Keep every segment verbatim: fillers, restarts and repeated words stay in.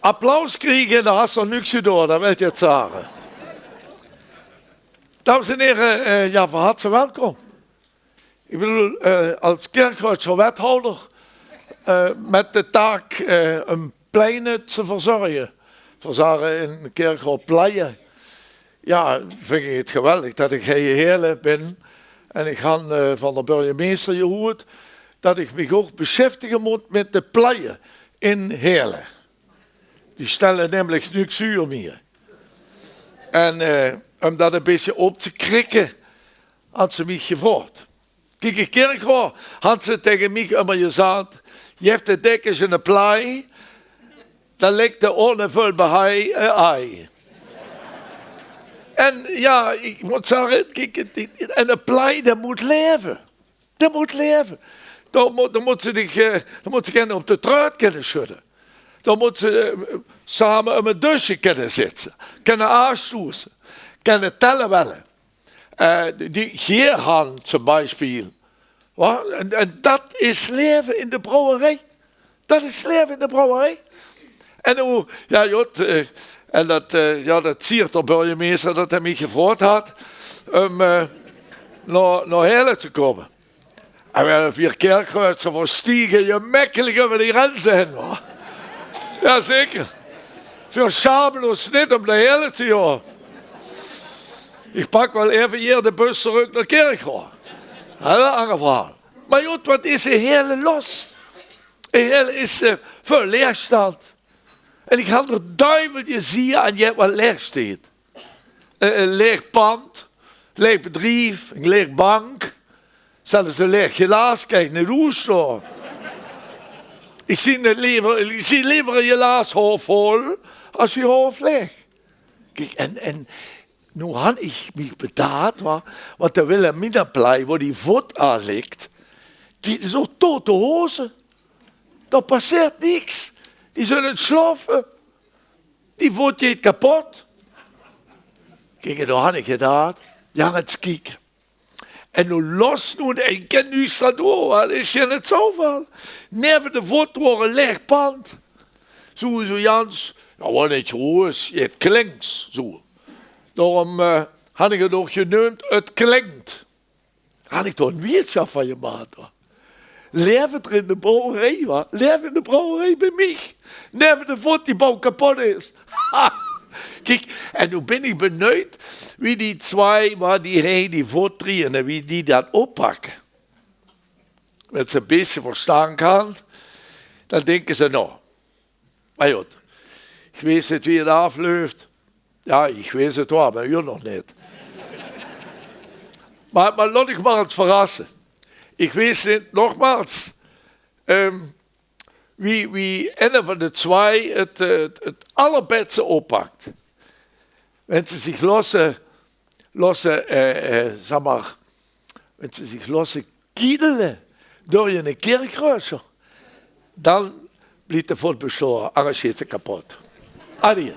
Applaus kriege, dao has se nog niks door, dat wilt 't zage. Dames en here, eh, ja, van harte welkom. Ik bedoel, eh, als Kirchroadsjer wethouder, eh, met de taak, eh, um pleine te verzorge. Veer zage in Kirchroa pleie. Ja, ving ik 't geweldig dat ik hie in Heële bin. En ik han, eh, van de burgemeester gehuurd dat ik mich ouk besjeftige mot met de pleie in Heële. Die stelle nemlich niks huur mier. En, eh, um dat e bietje op te krikke, han ze mich gevraogd. Kiek, in Kirchroa han ze tege mich ummer gezaat: "Jef de dekkes 'n plei, dan likt de ohne vul behei e ei." En ja, ik mot zage, kiek, die, en e plei, dat mot laeve. Dat mot laeve. Dan mot, dan mot ze dich, eh, dan mot ze kinne op de truit kinne sjudde. Dan mot ze, eh, same um e dusje kinne zitte, kinne aanstoese, kinne telle welle. Eh, die, die geer han, zum Beispiel. Wa? En, en dat is laeve in de brouwerie. Dat is laeve in de brouwerie. En noe, ja, jot, eh, en dat, eh, ja, dat ziert de burgemeester dat hae mich gevraogd had um, eh, nao, nao Heële te komme. En veer Kirchroadsjer, veer stiege gemekkelik ummer die grenze hin, wa. Ja, zeker. Veer sjame os nit um nao Heële te gaon. Ik pak wel effe hie de bus trök nao Kirchroa. Hiel anger verhaol. Mar jot, wat is in Heële los? In Heële is, eh, vul laegstand. En ik han d'r duivel gezie aan jet wat laeg steet. E, e laeg pand, laeg bedrief, e laeg bank. Zelfs e laeg gelaas kin ik nit oetstaon. Ik zie nit lever, ik zie lever e gelaas haof vol as e haof laeg. Kiek, en, en noe han ik mich bedaat, wa, want de Wilhelminaplei, wo die vot aan likt, die is ouk tote hoze. Dao passeert niks. Die zulle sjlaofe. Die vot geit kapot. Kiek, en dao han ik gedaat: ja, ins kieke. En noe los noe, en kin noe staan door, wa, dat is hie nit zoeväöl. Neve de vot waor e laeg pand. Zoe, zoe, Jans, ja, waor nit groeës, jet klinks, zoe. Daorum, eh, han ik 't ouk geneumd 't Klinkt. Han ik dao 'n wieëtsjaf van gemaat, wa. Laeve d'r in de brouwerie, wa. Laeve in de brouwerie bie mich. Neve de vot die baw kapot is. Ha! Kiek, en noe bin ik benuujd wie die tswai, wa, die hie die vot drieëne, wie die dat oppakke. Wens ze e bietje verstank han, dan dinke ze: noe, mar jot, ik weit nit wie 't aafluif. Ja, ik weit 't waal, mar uur nog nit. Mar, mar laot uch mar ins verrasse. Ik weit nit, nogmaals, ehm, wie, wie eine van de tswai 't, eh, 't, 't allerbètste oppak. Wens ze zich losse, losse, eh, eh, zag mar, wens ze zich losse kiedele door 'ne Kirchroadsjer, dan blief de vot besjlaoge, angers geit ze kapot. Adie.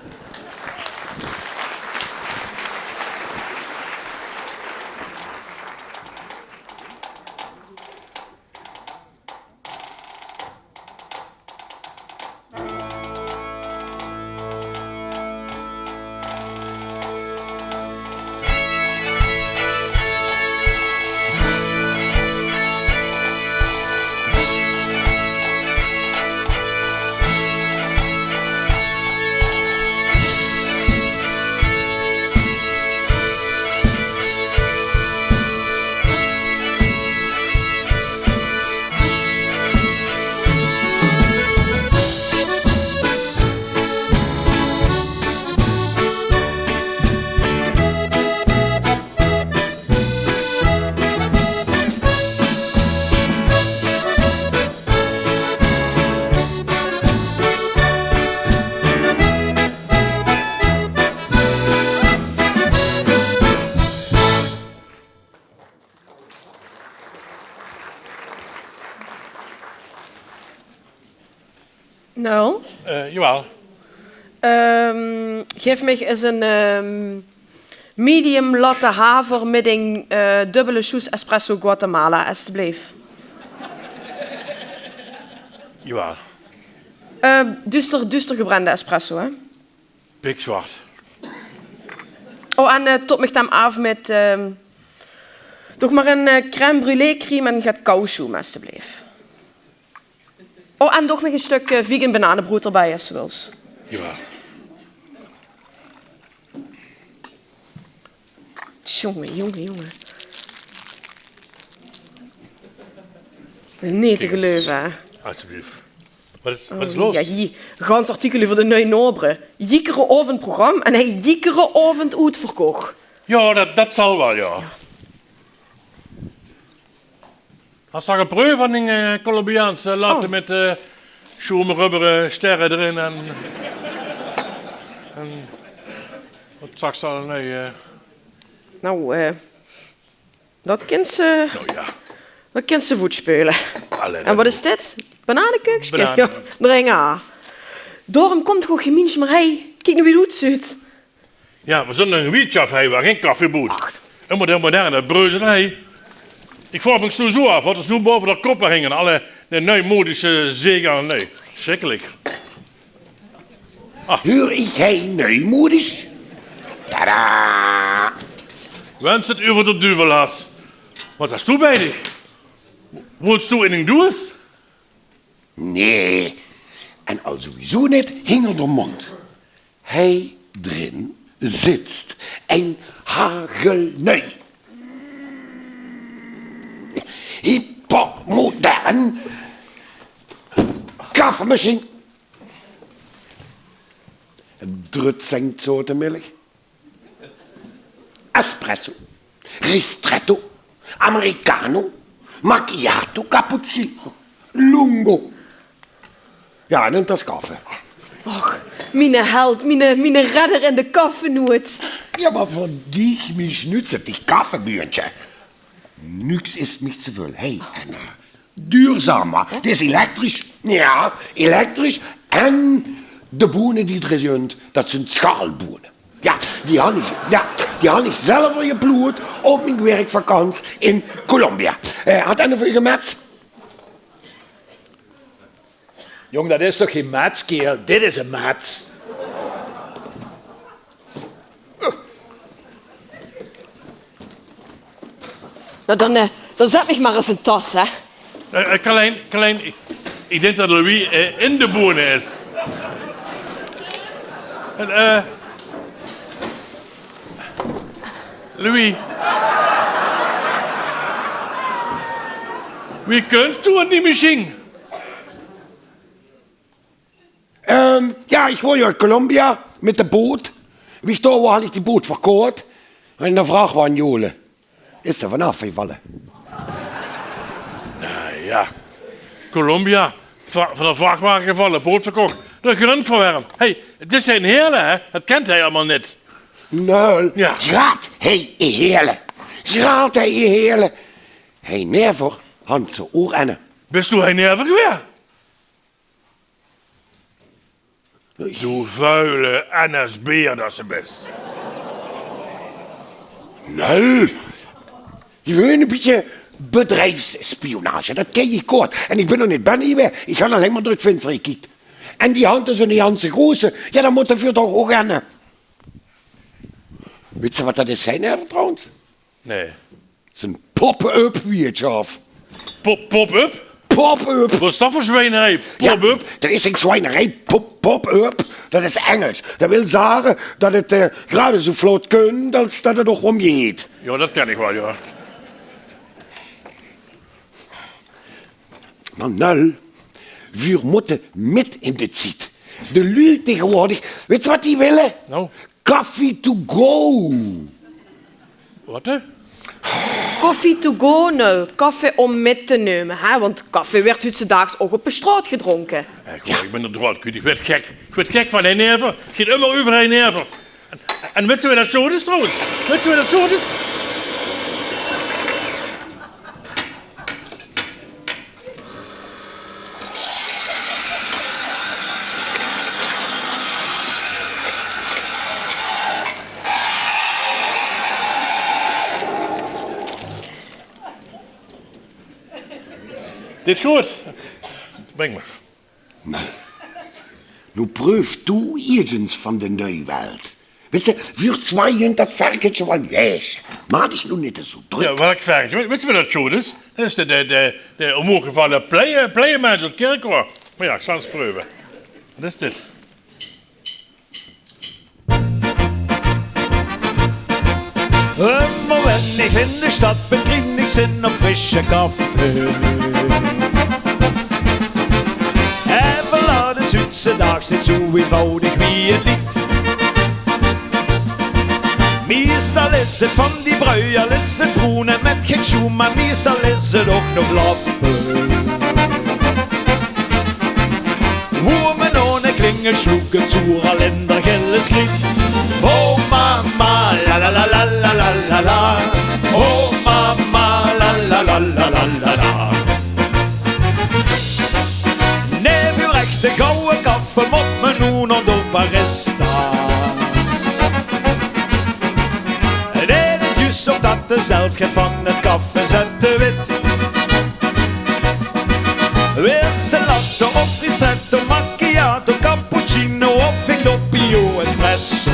Noel? Eh, jawaal. Ehm, gaef mich ins 'n, ehm, medium latte haver mit 'n, eh, dubbele sjoes espresso Guatemala, estebleef. Jawaal. Eh, duuster, duuster gebrende espresso, hè? Pikzwart. Oh, en, eh, top mich dan aaf mit, ehm, toch mer ein, eh, crème brûlée crème en get kauwsjoem, estebleef. Oh, en toch nog ein stök, eh, vegan bananebrood d'rbie, es se wils. Jao. Tjonge, jonge, jonge. Neet te geluive, hè. Alsjeblieft. Wat is, wat is los? Oh, jao, hie, gans artikel euver de nuuj Nobre. Jikkere aovend program en hie jikkere aovend oetverkoch. Jao, dat, dat zal waal, jao. Has se al gepreuf van dien, eh, Colombiaanse latte mit, eh, sjoemerrubbere sterre d'rin en, en wat zags se al? Nae, eh. Nou, eh, dat kins se, dat kins se voet speule. En wat is dit? Bananekeukske? Jao, dring aan. Daorum kump toch ouch gein minsj mier hie. Kiek noe wie 't oetzuut. Jao, veer zunt ein wieëtsjaft hie, waor gein kaffeebood. Ummer de moderne breuzelij. Ich vraog mich sowieso aaf wat ze noe baove de kop hinge. Alle de nuujmodische zeegaarnerij. Sjrikkelik. Ah. Huur ich hie nuujmodisch? Tada! Wens se 't euver de duvel has. Wat has doe bie dich? Woons doe in ein doeës? Nae. En al sowieso neet hinger de móndj. Hie d'rin zit ein hagelnui, hypermodern kaffemesjien. Ein drutsenkzote milch. Espresso, ristretto, americano, macchiato, cappuccino, lungo. Jao, en ein tas kaffe. Och, miene held, miene, miene redder in de kaffenoed. Jao, mer veur dich, mien snoet, zit dich kaffe, buurtje. Nuuks is mich tse väöl. Hie, en, eh, duurzaam, hè? Dit is elektrisch. Jao, elektrisch. En de boene die d'rin zunt, dat zunt sjaalboene. Jao, die han ich, jao, die han ich zelver geploejd op mien werkvakans in Colombia. Eh, hat eine van uch ein mets? Jóng, dat is toch gein mets, kierel? Dit is ein mets. Nou, dan, eh, dan zèt mich mer ins in de tas, hè. Eh, eh, Carlijn, Carlijn, ich, ich dink dat Louis, eh, in de boene is. En, eh, Louis. Wie kums doe aan die mesjien? Ehm, jao, ich woor hie in Colombia mit de boot. Wie ich dao woor, han ich die boot verkocht. En in de vrachtwaon jole. Is d'r vanaaf gevalle. Nou jao. Colombia. Va-, van de vrachtwage gevalle, boot verkocht. De grondverwerm. Hé, 't is hie in Heerle, hè? Dat kint hie allemaol neet. Nul. Jao. Graad hie in Heerle. Graad hie in Heerle. Hie never han ze ouch eine. Bis doe hie never gewaes? Doe vuile N S B'er dat se bis. Nae. Gewoon ein bietje bedriefsspionage. Dat kin ich good. En ich bin nog neet binne gewaes. Ich han allein mer door 't vinster gekiek. En die han dus eine ganse groeëte. Jao, dan mót d'r veur toch ouch eine. Wits se wat dat is, Hein, hè, trouwens? Nae. 't Is ein pop-up, wie 't sjaaf. Pop-, pop-up? Pop-up. Wat is dat veur zwijnerij? Jao, pop-up? Dat is gein zwijnerij. Pop-, pop-up, dat is Engels. Dat wil zage dat 't, eh, graad zoe vlot kunt es dat 't ouch ómgeet. Jao, dat kin ich waal, jao. Mer nul, veer mótte mit in de tied. De luuj taegewoordig, wits se wat die wille? Nou? Coffee to go. Wat, hè? Coffee to go, nul. Kaffe óm mit te numme, hè? Want kaffe wuuert huutsdedaags ouch op de straot gedrónke. Eh, goh, ich bin d'r draad kwiet. Ich waer gek. Ich waer gek van hie never. 't Geit ummer euver hie never. En, en wits se wae dat sjoeëd is trouwens? Wits se wae dat sjoeëd is? Dit good? Bring mer. Nul. Noe preuf doe ieësj ins van de nuuj welt. Wits se, vuur twaiehunt dat verkentje waal waes. Maak dich noe neet zoe drök. Jao, welk verkentje? Wits se wat dat sjoon is? Dat is de, de, de, de omhooggevalle pleie-, pleiemens oet Kirchroa. Mer jao, ich zal ins preuve. Wat is dit? Ummer wen ich in de stad bin, krien ich zin op frisse kaffe. Evel laat is uutse daags neet zoe einvoudig wie 't liekt. Meistal is 't van die brui, al is 't broen en mit gein sjoem, mer meistal is 't ouch nog laf. Woe me nao 'ne klinge sloek 't zoer al in der gille sliet. Ho mama, la la la la la la la la. Ho mama, la la la la la la la. Nae, vuur echte gouwe kaffe mót me noe nao de barista. Nae, 't is of dat dezelf get van 't kaffezette wit. Wils se latte of ristretto, macchiato, cappuccino of in doppio espresso?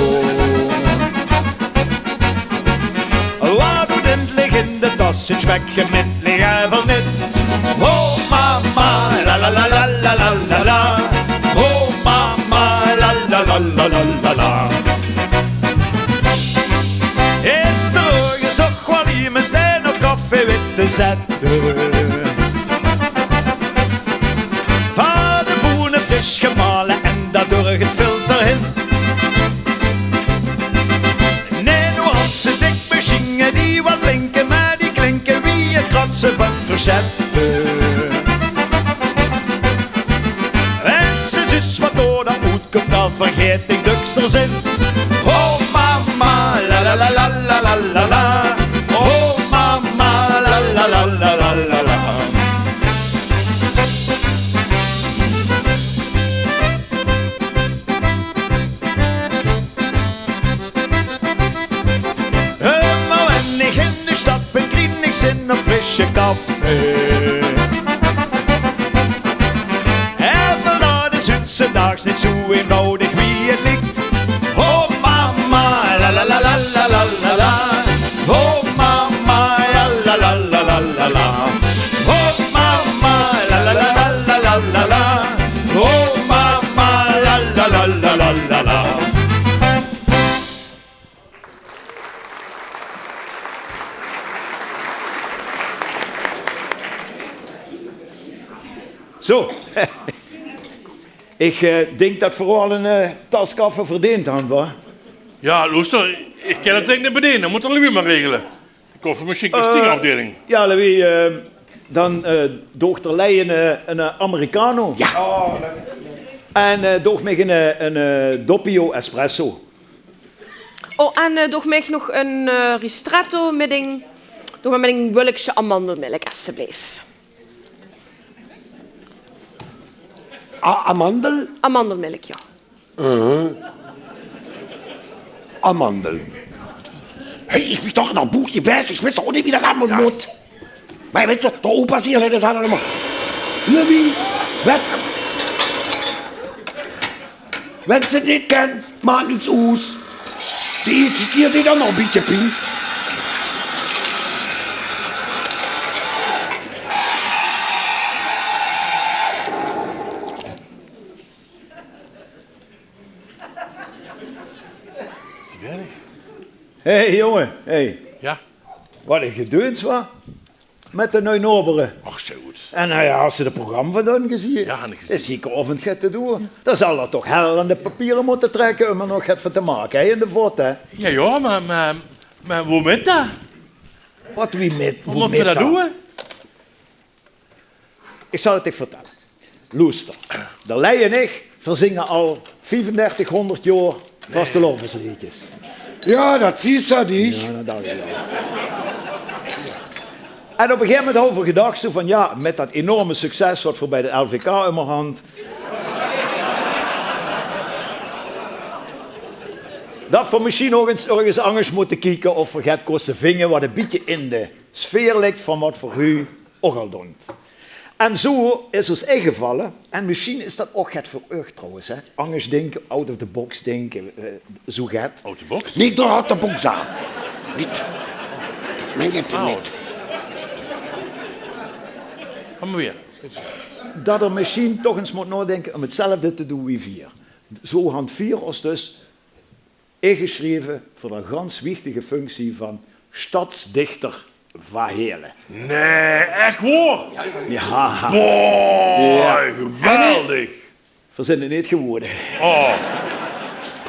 Wat doet 't lich in de tas, 't smek gemitlich evel nit. Ho mama, la la la la la la la la. Ho mama, la la la la la la la. Is d'r örges ouch waal iemes dae nog kaffe wit te zette? Van de boene fris gemale en dat door 't filter hin. Nae, noe hant ze dik mesjiene die waal blinke, mer die klinke wie 't kratse van versjette. Wens se zuus wat dao dan oetkump, dan vergaet ich döks d'r zin. Ho mama, la la la la la la la. Ho mama, la la la la la la la. Ummer wen ich in de stad bin, krien ich zin op frisse kaffe. Evel dat is uutse daags neet zoe einvoudig wie 't liekt. Ho mama, la la la la la la la. Ho mama, la la la la la la la. Ho mama, la la la la la la la. Ho mama, la la la la la la la. Zo. Ich, eh, dink dat vuur al 'n, eh, tas kaffe verdeend hant, wa? Jao, loester, ich kin 't dink neet bediene. Mót d'r Louis mer regele. De koffiemasjien is Eh, tienafdeling. Jao, Louis, eh, dan, eh, doog d'r Lei 'n, eh, 'n, eh, americano. Jao. En, eh, doog mich 'n, eh, 'n, eh, doppio espresso. Oh, en, eh, doog mich nog 'n, eh, ristretto mit 'n, doog mich mit 'n wulksje amandelmilk, estebleef. A-, amandel? Amandelmilk, jao. Uh-huh. Amandel. Hey, ich bin toch in dat book gewaes, ich wis ouch neet wie dat allemaol mót. Mer wits se, de opa's hie, dat is allemaol. Louis, wens se 't neet kins, maak niks oes. De ierste kier deeg dat nog 'n bietje pien. Hé, hey, jónge, hey. Jao? Wat 'n gedeuns, wa? Mit de nuuj naobere. Ach, zoe good. En, eh, jao, has se 't programma van dan gezieë? Jao, han ich gezieë. Is eder aovend get te doon. Dan zal d'r toch hel aan de papiere mótte trèkke um d'r nog get van te make, hè, in de vot, hè? Jao, jao, mer, mer, mer wie mit dan? Wat, wie mit, wie mót me dat doon? Ich zal 't dich vertèlle. Loester, d'r Lei en ich verzinge al viefendertighóngerd jaor vastelaovesleedjes. Jao, dat zuus se neet. Jao, dat dach ich al. En op 'n gegaeve moment hant v'r gedach, zoe van, jao, mit dat enorme succes wat v'r bij 't L V K ummer hant, dat v'r mesjien nog ins örges angers mótte kieke of v'r get kóste vinge wat e bietje in de sfeer ligk van wat v'r noe ouch al doon. En zoe is ós ingevalle, en mesjien is dat ouch get veur uch trouwens, hè? Angers dinke, out of the box dinke, eh, zoe get. Out the box? Neet door de box aan. Neet. Dat mènt 'r neet. Gaon v'r weer. Dat 'r mesjien toch ins mót naodinke óm 'tzelfde te doon wie veer. Zoe hant veer ós dus ingesjreve veur de gans wichtige functie van stadsdichter van Heële. Nae, ech waor? Jao. Boah, geweldig. Veer zeen 't neet gewore. Oh.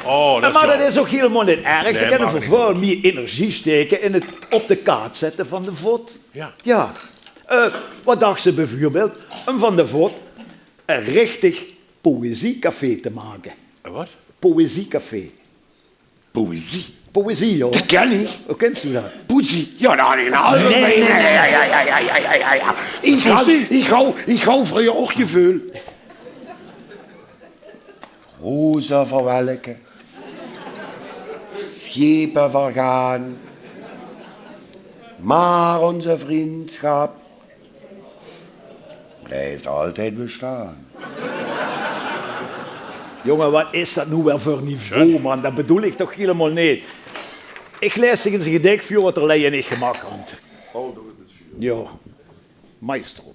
Oh, dat is jaomer. Mer dat is ouch hielemaol neet erg. Nae, dan kinne veer väöl mie energie sjteke in 't op de kaart zètte van de vót. Jao. Jao. Eh, wat dachs se beveurbeeld óm van de vót e richtig poëziecafé te make? E wat? Poëziecafé. Poëzie. Poëzie, jao. Die ken ich. Wie kins doe dat? Poëzie. Jao, dat in alle... Nae, nae, nae, nae. Ich haw, ich haw, ich haw vreuger ouch geveul. Roze verwelke, sjepe vergaon, mer ózze vrundsjap blief altied bestaon. Jónge, wat is dat noe weer veur niveau, man? Dat bedoel ich toch hielemaol neet. Ich laes dich ins e gedich veur wat d'r lei en ich gemaak hant. Jao, maestro.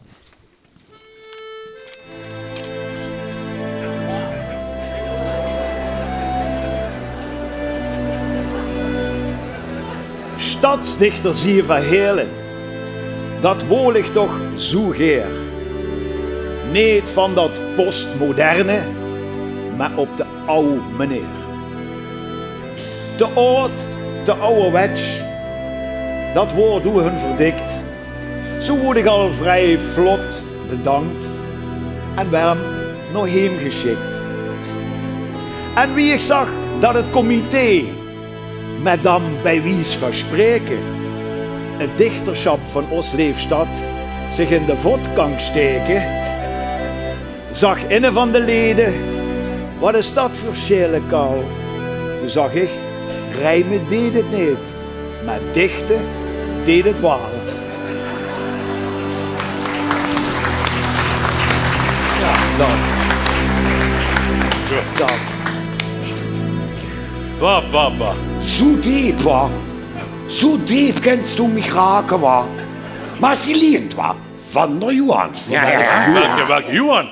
Stadsdichter zeen van Heële, dat wol ich toch zoe gaer. Neet van dat postmoderne, mer op de aw meneer. Te aod, te awwerwets, dat waor doe hun verdikt. Zoe woort ich al vrie vlot bedank en werm nao heem gesjik. En wie ich zag dat 't comité, mer dan bie wies van spraeke, 't dichtersjap van ós leef stad zich in de vót kan sjtaeke, zag inne van de lede: "Wat is dat veur sjaelekal?" Doe zag ich: "Rieme deet 't neet, mer dichte deet 't waal." Jao, dat. Jao. Dat. Wa, wa, wa. Zoe deep, wa. Zoe deep kins doe mich rake, wa. Mer is geliend, wa. Van d'r Johan. Jao, jao, jao. Welke, welke Johan?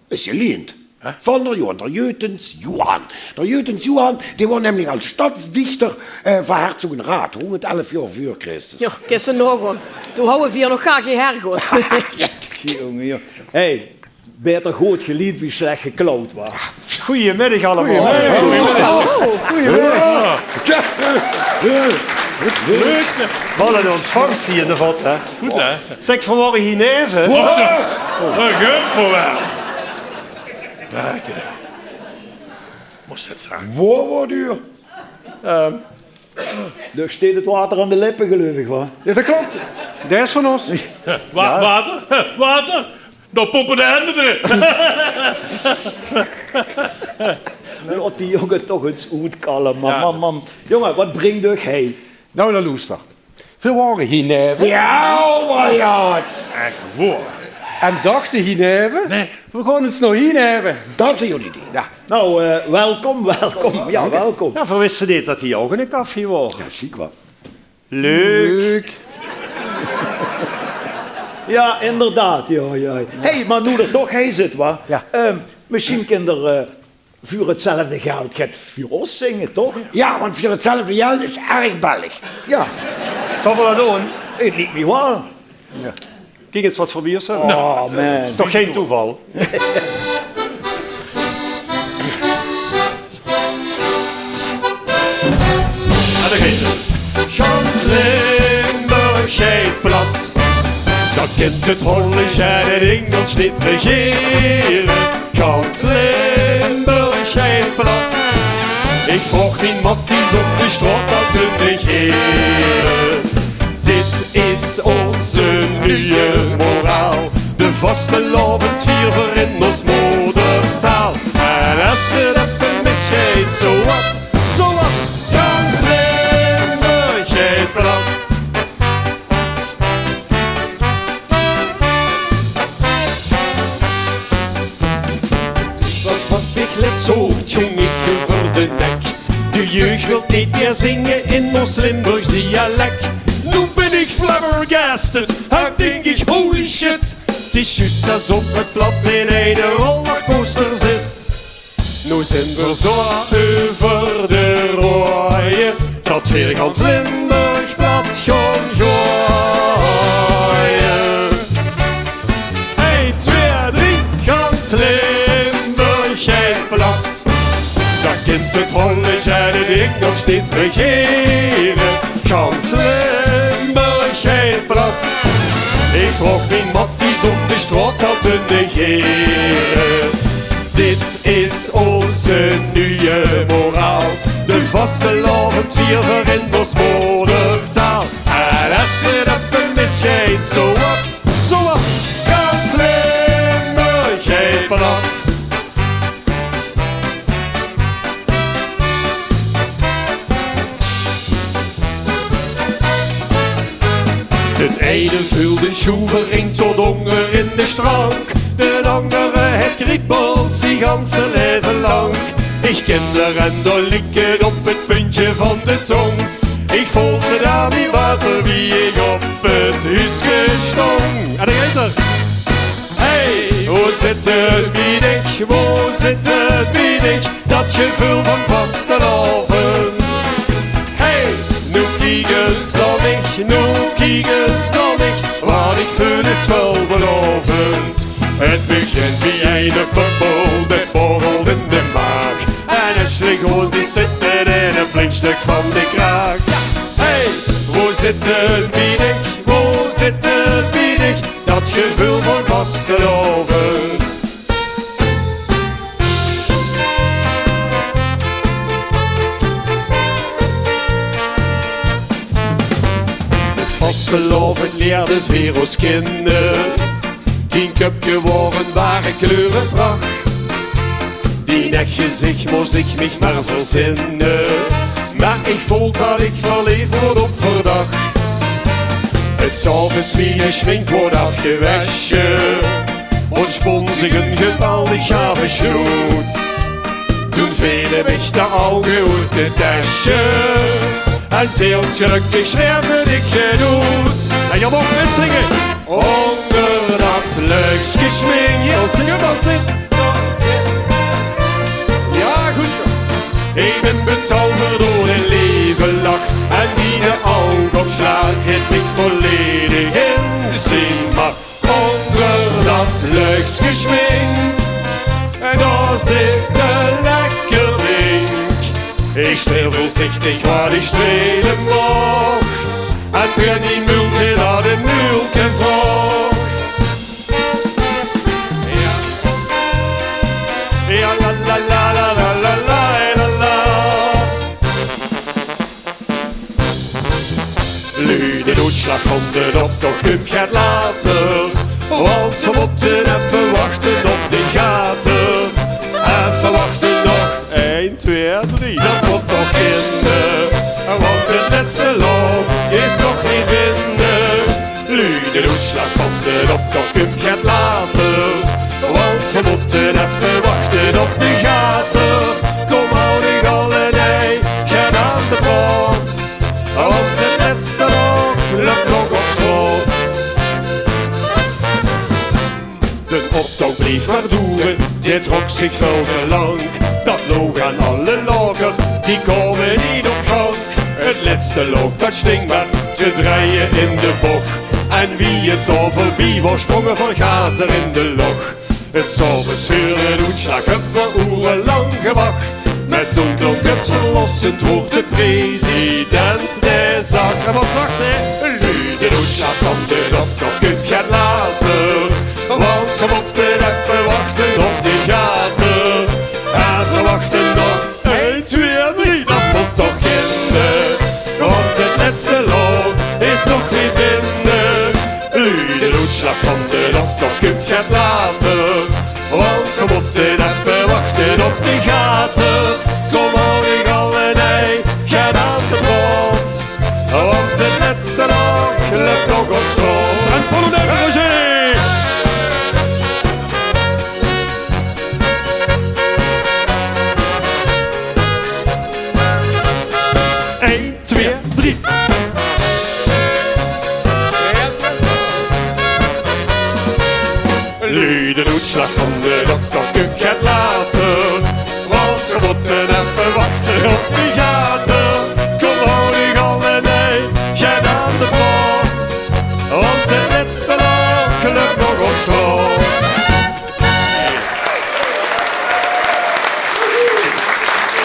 Is geliend. Hè? Van d'r Johan, d'r Jeutens Johan. D'r Jeutens Johan, dae waor nämlich al stadsdichter, eh, van Herzogenrath, hóngerdelf jaor veur Christus. Jao, kins se naogaon. Doe hawwe veer nog gaar gein herrgod. Jónge, jónge. Hey, baeter good geliend wie slech geklaud, wa. Gojemiddig allemaol. Gojemiddig. Oh, gojemiddig. Leuk, zeg. Wat ein ontvangs hie in de vót, hè? Good, hè? Zèk, veer waore hie neve. Wat? Wat gebeurt veur waal? Jao, ich, eh, mós 't zègke. Wo waort geer? Ehm. D'r steit 't water aan de lippe, geluif ich, wa? Jao, dat klop. Dae is van ós. Wa-, jao. Water? Water? Dan pompe de hende d'rin. Laot die jónge toch ins oetkalle, man, man, man. Jónge, wat bringk uch hie? Noe, dan loester. Veer waore hie neve. Jao, wa, jao. Ech waor. En dachte hie neve, nae, veer gaon ins nao hie neve. Dat is ein good idee. Jao. Noe, eh, welkom, welkom. Jao, welkom. Jao, veer wiste neet dat hie ouch ein café waor. Jao, sjiek, wa. Leuk. Jao, inderdaad, jao, jao. Hey, mer noe d'r toch hie zit, wa? Jao. Ehm, mesjien kin d'r, eh, veur 'tzelfde geld get veur ós zinge, toch? Jao, want veur 'tzelfde geld is erg bellig. Jao. Zölle v'r dat doon? 't Liek mich waal. Jao. Kiek ins wat veur bier ze höbbe. Oh, man. Is toch gein toeval? Ah, dao geit 't. Gans Limburg geit plat. Dao kint 't Hollands en 't Ingels neet regere. Gans Limburg geit plat. Ich vraog mien matties op de straot dat te negere. Dit is ózze nuje moraal. De vastelaovend viere v'r in ós modertaal. En es 't effe misgeit, zowat, zowat. Gans Limburg geit plat. In ós Limburgs dialek. Noe bin ich flabbergasted en dink ich: holy shit. 't Is zjus esof 't plat in eine rollercoaster zit. Noe zeen v'r zoe euver de roeie, dat veer gans Limburg plat gaon goeie. Ein, twee, drie, gans Limburg geit plat. Dat kint 't Hollands en 't Ingels neet regere. Gans Limburg geit plat. Ich vraog mien mat, die zóng de straot al te negere. Dit is ózze nuje moraal. De vastelaovend viere v'r in ós modertaal. En es 't effe misgeit, zoe wat, zoe wat. Gans Limburg geit plat. Den eine veult de sjoevering tot ónger in de strank. Den angere haet kriebels zien ganse laeve lank. Ich kin d'r en dao liek 't op 't puntje van de tóng. Ich voel 't aan mien water wie ich op 't huuske stóng. En dao geit 'r. Hey, wo zit 't bie dich? Wo zit 't bie dich? Dat geveul van vastelaovend. Hey, noe kiek ins nao mich, noe kiek ins nao mich. Wat ich veur is veulbelaovend. 't Begint bie eine bubbel, det borrelt in de maag. En Ashley Goons is zitte in e flink stök van de kraag. Hey, wo zit 't bie dich? Wo zit 't bie dich? Dat geveul van vastelaovend. 't Vastelaovend leerde veer ós kinne. Kien köpke waor 'n ware kleureprach. Dien ech gezich mós ich mich mer verzinne. Mer ich vool dat ich verleef woort op verdacht. 's Aoves wie de schmink woort aafgewesje, óntspóng zich 'n geweldig gave snoet. Toen vele mich de ouge oet de desje. En zielsgelökkig sjreef ich genoet. En geer maag mitzinge. Ónger dat leuks gesjmink. Jao, zing 't mer, zing. Jao, good zo. Ich bin betoverd door de leve lach. En diene ougopslaag haet mich volledig in zien maag. Ónger dat leuks gesjmink, dao zit e lekker dink. Ich sjtreel veurzichtig wat ich sjtrele maag. En begin die muulke dat e muulke vraog. Jao, la, la, la. Luuj, de oetslaag van de dokter kump get later, want veer mótte effe wachte op de gater. Effe wachte nog. Ein, twee, drie. Dat mót toch kinne, want 't lètste laog is nog neet binne. Luuj, de oetslaag van de dokter kump get later, want veer mótte effe wachte op de gater. Kóm, haoj dich al ein ei, get aan de praot. Want 't lètste laog löp nog op sjtraot. Den optoch bleef mer doere, dit trok zich väöl te lank. Dat loog aan alle lager, die kome neet op gank. 't Lètste laog, dat sjting mer te drejje in de boch. En wie 't dao veurbie waor, sjprónge veer gater in de loch. 's Aoves veur den oetslaag höbbe veer oerelank gewach. Mer toen klónk 't verlossend woord, de president dae zag. En wat zag dae? Luuj, den oetslaag van de dokter kump get later, want veer mótte effe wachte op de gater. Effe wachte nog. Ein, twee, drie, dat mót toch kinne, want 't lètste laog is nog neet binne. Luuj, den oetslaag van de dokter kump get later, want veer mótte effe wachte op de gater. Kóm, haoj dich al ein ei, get aan de praot, want 't lètste laog löp nog op sjtraot. En polonaise, Roger! Ein, Van de dokter kunt get later, want we moeten even wachten op die gaten. Kom, hou die galle, nee, get aan de praat, want het laatste laag ligt nog op slot.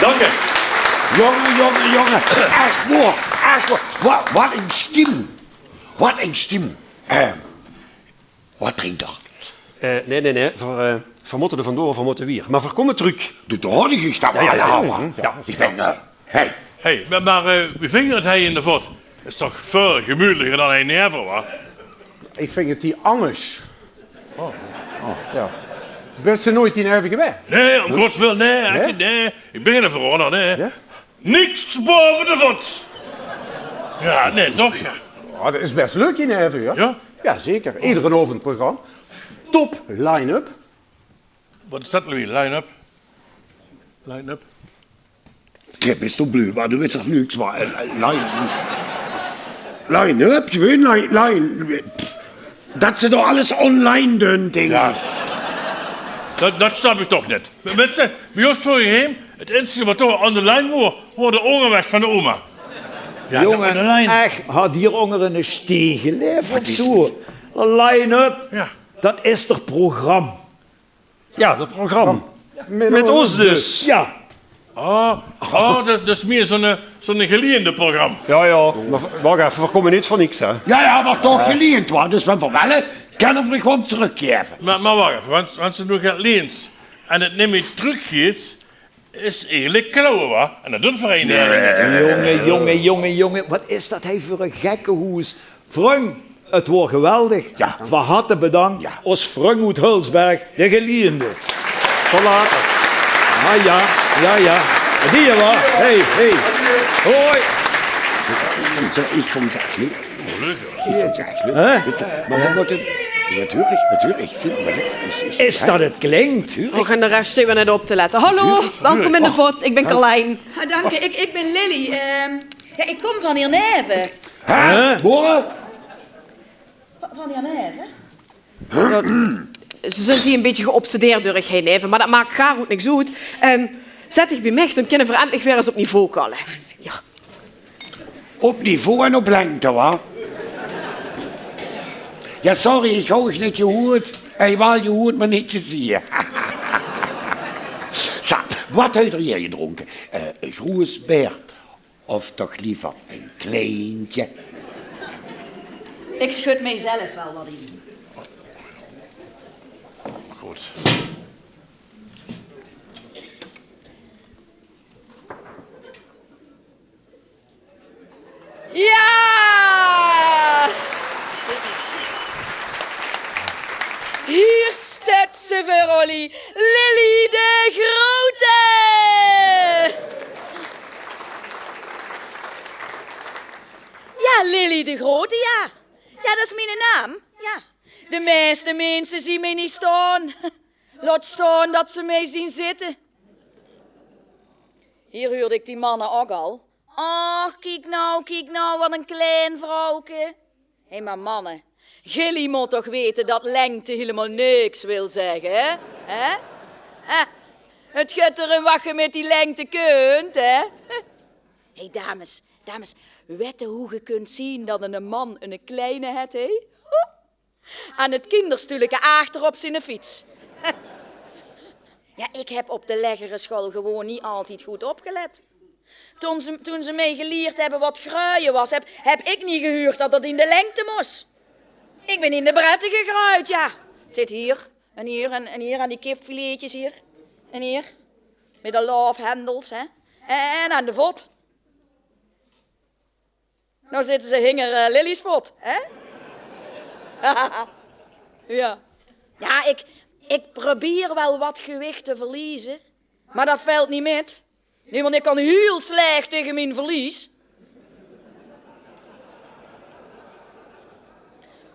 Dank je. Jonge, jonge, jonge. Echt waar, echt waar. Wat, wat een stem. Wat een stem. Eh, wat drinkt er? Eh, nee, nee, nee. Ver, eh, ver motte d'r vandoor, ver motte wier. Maar ver komme trök. Doe, doe hoor ik dat wel. Ja, ja, ja. Ik ben, eh, hey. Hey, maar, maar eh, wie vingt het hei in de vot? Is toch veel gemütlicher dan hei neven, wa? Ik vind het hie angers. Oh. Oh, ja. Beste nooit hie neven geweest? Nee, om gods wil, nee, nee? Ik ben geen verorder, nee. Ja? Niks boven de vot. Ja, nee, toch? Ja. Ja, dat is best leuk hie neven, ja. Ja? Ja, zeker. Iedere avond programma. Top line-up. Wat is dat, Louis? Line-up? Line-up? Jij bent toch bleu, maar doe weet toch niks, maar eh, eh, line, line-up, je weet, line, line. Dat ze door alles online doen, denk ik. Dat, dat snap ik toch niet. Mensen, bij ons voor je heen, het enige wat toch online wordt, worden de onderweg van de oma. Ja, dat online. Echt, had hier ongere een stegenlijf of zo? Een line-up, ja. Dat is toch programma? Ja, dat programma. Met ons dus. Ja. Oh, oh, dat, dat is meer zo'n, eh, zo'n geleende programma. Ja, ja. Maar v-, wacht even, we komen niet voor niks, hè? Ja, ja, maar toch geleend, wa? Dus we verwellen, kunnen we gewoon teruggeven. Maar, maar wacht even, want, want ze doen het leens en het niet meer teruggeeft, is eigenlijk klauwen, wa? En dat doet vereniging niet. Jonge, jonge, jonge, jonge. Wat is dat hei voor een gekkenhoes? Vrung, het wordt geweldig. Ja. Van harte bedankt. Ja. Os vrung oet Hulsberg, de geleende. Tot later. Ah ja, ja, ja. Die je wel. Hey, hey. Hoi. Ik vond ze, ik vond ze echt leuk. Ik vond ze echt leuk. Hè? Weet je, maar we moeten, natuurlijk, natuurlijk. Zin, maar dit is, is, is dat het klinkt? Och, en de rest zit weer net op te letten. Hallo, welkom in de vot. Ik ben Carlijn. Ah, dank je. Ik, ik ben Lily. Ehm, ja, ik kom van hier neven. Hè? Boren? Va-, van die aan de heve? Ja, ze zunt hie een bietje geobsedeerd door hei neve, maar dat maakt gaar oet niks oet. Ehm, zet dich bij mich, dan kinne ver endlich weer ens op niveau kalle. Ja. Op niveau en op lengte, wa? Ja, sorry, ik hou dich niet gehuurd. Hij wel gehuurd, maar niet gezien. Zo, wat heeft er hier gedronken? Eh, groesbeer. Of toch liever een kleintje? Ik schud mijzelf wel wat in. Goed. Ja! Hier steit ze weer, Olly. Lily de Grote! Ja, Lily de Grote, ja. Ja, dat is mijn naam. Ja. De meeste mensen zien mij niet staan. Laat staan dat ze mij zien zitten. Hier huurde ik die mannen ook al. Och, kiek nou, kiek nou, wat een klein vrouwke. Hé, maar mannen, gillie mot toch weten dat lengte helemaal niks wil zeggen, hè? Hè? Hè? Het git erom wat ge met die lengte kunt, hè? Hé, dames, dames, wette hoe ge kunt zien dat een man een kleine het, hè? Aan het kinderstulke achter op zijn fiets. Ja, ik heb op de lagere school gewoon niet altijd goed opgelet. Toen ze, toen ze mij geleerd hebben wat gruien was, heb, heb ik niet gehuurd dat dat in de lengte moest. Ik ben in de breedte gegroeid, ja. Het zit hier, en hier, en, en hier aan die kipfiletjes hier. En hier, met de love handles, hè. En, en aan de vot. Nou zitten ze hinger, eh, Lilly's vot, hè? Ja. Ja, ik, ik probeer wel wat gewicht te verliezen, maar dat velt niet met. Nee, want ik kan heel slecht tegen mijn verlies.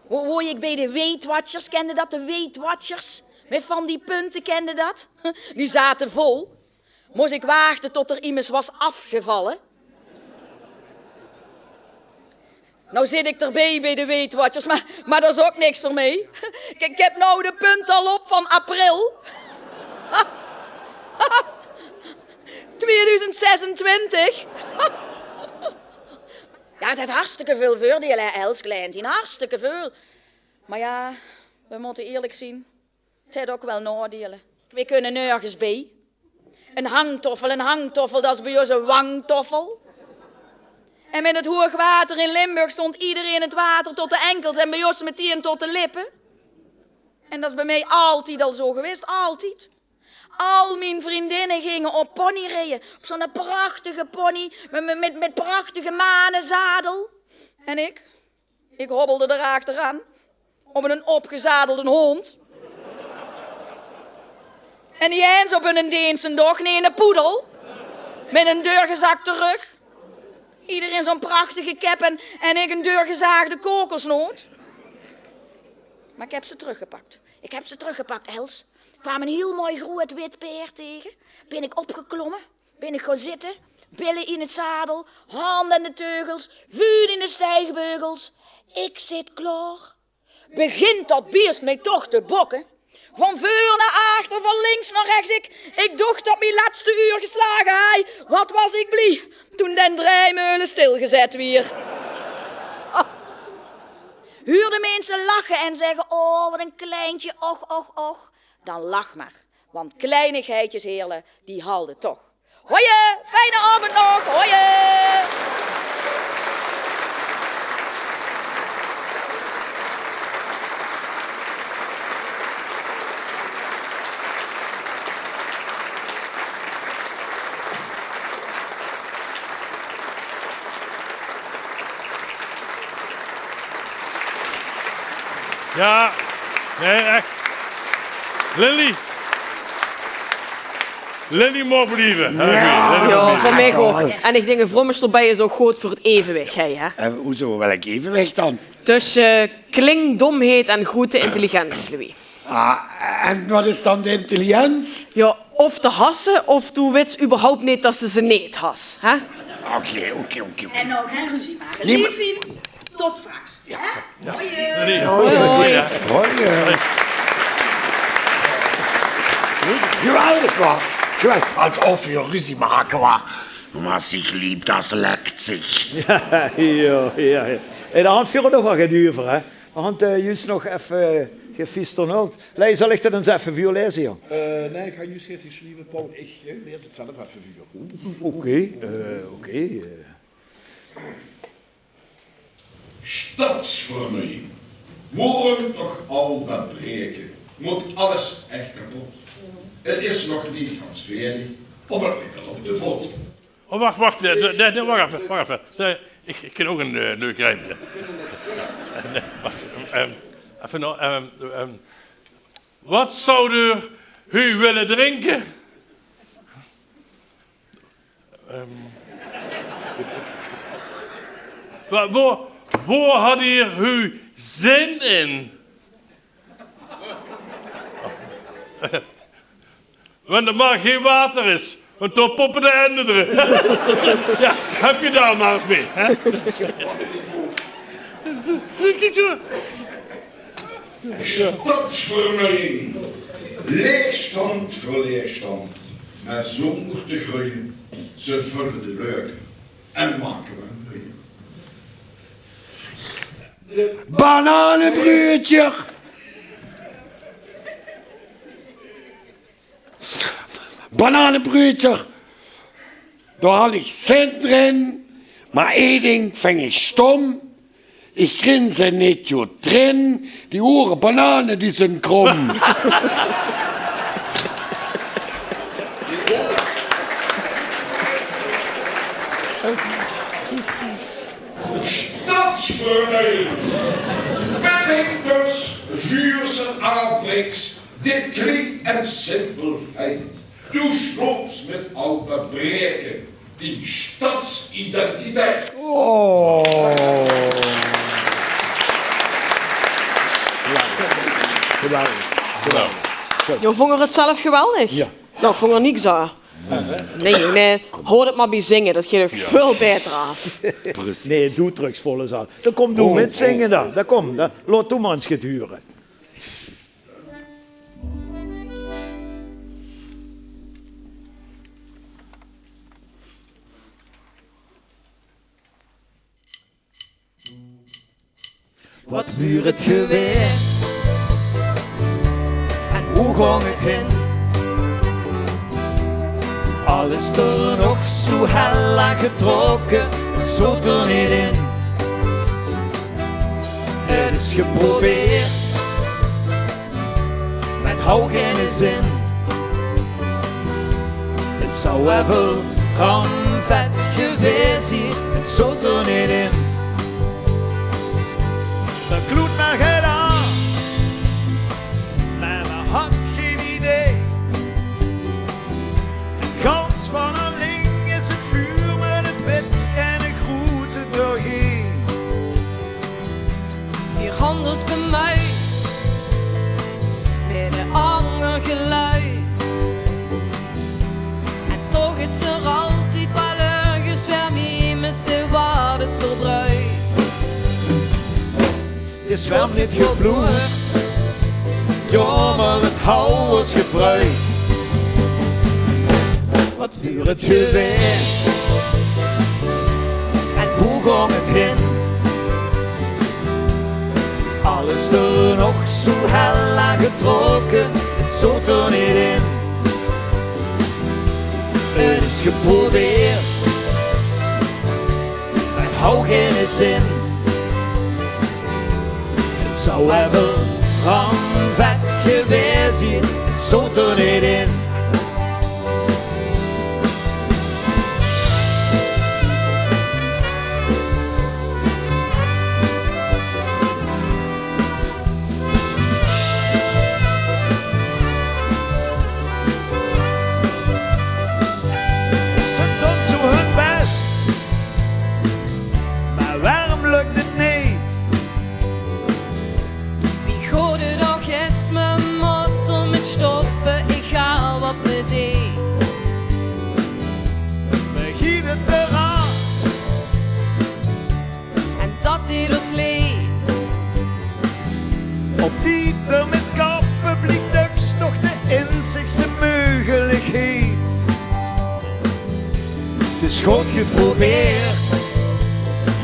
Wo-, woor ik bij de Weight Watchers, kende dat, de Weight Watchers? Met van die punten, kende dat? Die zaten vol. Moest ik wachten tot er immers was afgevallen. Nou zit ik d'rbie bie de Weetwatjers, maar, maar dat is ok niks veur mej. Ik, ik heb nou de punt al op van april. Tweeduizend zesentwintig. Ja, het het hartstikke veul veurdeile, hè, Els, kleintien. Hartstikke veul. Maar ja, we motte eerlijk zien. Het het ok wel naodeile. We kunne nörges bie. Een hangtoffel, een hangtoffel, dat is bie os een wangtoffel. En met het hoogwater in Limburg stond iedereen het water tot de enkels en bie os meteen tot de lippen. En dat is bie mej altied al zo geweest, altied. Al mien vriendinne ginge op ponyreie, op zo'n prachtige pony, met, met, met, met prachtige manenzadel. En ik? Ik hobbelde d'r achteraan. Op een opgezadelden hond. En niet eens op een Deense dog, nee, een poedel. Met een deurgezakte rug. Iedereen zo'n prachtige kep en, en ik een deurgezaagde kokosnoot. Maar ik heb ze teruggepakt. Ik heb ze teruggepakt, Els. Ik kwaam een heel mooi groot wit peerd tegen. Ben ik opgeklommen. Ben ik gaon zitte, billen in het zadel, handen in de teugels, vuut in de stijgbeugels. Ik zit klaor. Begint dat beest mij toch te bokken. Van veur naar achter, van links naar rechts. Ik, ik docht dat mien laatste uur geslagen haaj. Wat was ik blie toen den draaimeulen stilgezet wier. Huur de mensen lachen en zeggen: "Oh, wat een kleintje, och, och, och." Dan lach maar, want kleinigheidjes, heerle, die halden toch. Hoje, fijne avond nog, hoje! Ja, nee, echt. Lily. Lily maag blieve. Ja. Lily maag blieve. Ja, van mij ook. En ik denk, een vrommesj d'rbie is ook goed voor het evenwicht, hè, hè? Eh, hoezo, welk evenwicht dan? Tussen klinkdomheid en grote intelligentie, Louis. Ah, en wat is dan de intelligentie? Ja, of te hasse, of toe wits überhaupt niet dat ze ze niet has, hè? Oké, oké, oké, oké. En nou geen ruzie maken. Nee, maar tot straks. Ja. Hè? Hoi. Hoi. Hoi. Geweldig, wa? Geweldig. Alsof we ruzie maken, wa? Maar zich liebt, das leckt sich. Ja, ja, ja. En dan had Vero nog wat geduurd, hè? We hadden, eh, juist nog even, eh, gefisterneld. Lei, zal ik dat eens even veur lezen, joh? Eh, nee, ik ga juist get geschreven, Paul. Ik, eh, lees het zelf even veur. Oké, eh, oké, eh. Stadsvernuiing. Worum toch al dat breken? Moet alles echt kapot? Het is nog niet gans veerdig of het ligt al op de vot. Oh, wacht, wacht, eh, de, de, de, wacht even, wacht even. De, ik, ik ken ook een, eh, leuk rijmpje. Nee, wacht, ehm, even nog, ehm, ehm, wat zou de hu willen drinken? Ehm, wa-, wo-, wo had hier hu zin in? Wen d'r mar gee water is, want dao poppe de ende d'r in. Ja, heb je daar maar eens mee, hè? Stadsvernuiing. Leegstand voor leegstand. Maar zonder te groeien. Ze vullen de leuke en maken we een goeie. Bananenbreudje. Bananenbreudje. Daar had ik zin in, maar één ding vind ik stom. Ik grin ze niet goed drin, die oren bananen die zijn krom. Stadsvernuiing. Paddingtons, vuurs en afbriks. Dit klie en simpel feit. Doe sloops met al dat breken die stadsidentiteit. Oh. Geweldig. Geweldig. Geweldig. Joh, vong er het zelf geweldig? Ja. Nou, ik vong er niks aan. Nae, nae, haoj 't mer bie zinge, det geit uch väöl baeter aaf. Nae, doe trök, volle zaal. Dan kóm doe mitzinge dan. Dan kóm, dan laot doe mer ins get hure. Wat wuur 't gewaes? En wie góng 't hin? Alles d'r nog zoe hel aan getrokke, 't zoot d'r neet in. 't Is geprobeerd, mer 't haoj geine zin. 't Zou evel ramvet gewaes zien, 't zoot d'r neet in. Mer kloet mer gedaon, mer me had gein idee. Gans van alling is 't vuur, mer 't wit en 'n groete doorheen. Veer hant ós bemuid, mit de anger geluid. En toch is d'r altied waal örges wae mie miste waat 't verdruit. 't Is waal neet gevloerd, jao, mer 't haoj ós gevreud. Wat wuur 't gewaes? En wie góng 't hin? Alles d'r nog zoe hel aan getrokke, 't zoot d'r neet in. 't Is geprobeerd, mer 't haoj geine zin. 't Zou evel ramvet gewaes zien, 't zoot d'r neet in. 't Ze doon zoe hun bes, mer waorum lök 't neet? Wie good 't ouch is, me mót d'r mit stoppe, egaal wat me deet. Me giet 't d'raan, en dat deet ós leed. Op die d'r mit kappe bliek döks toch de inzichste meugelikheid. 't Is good geprobeerd,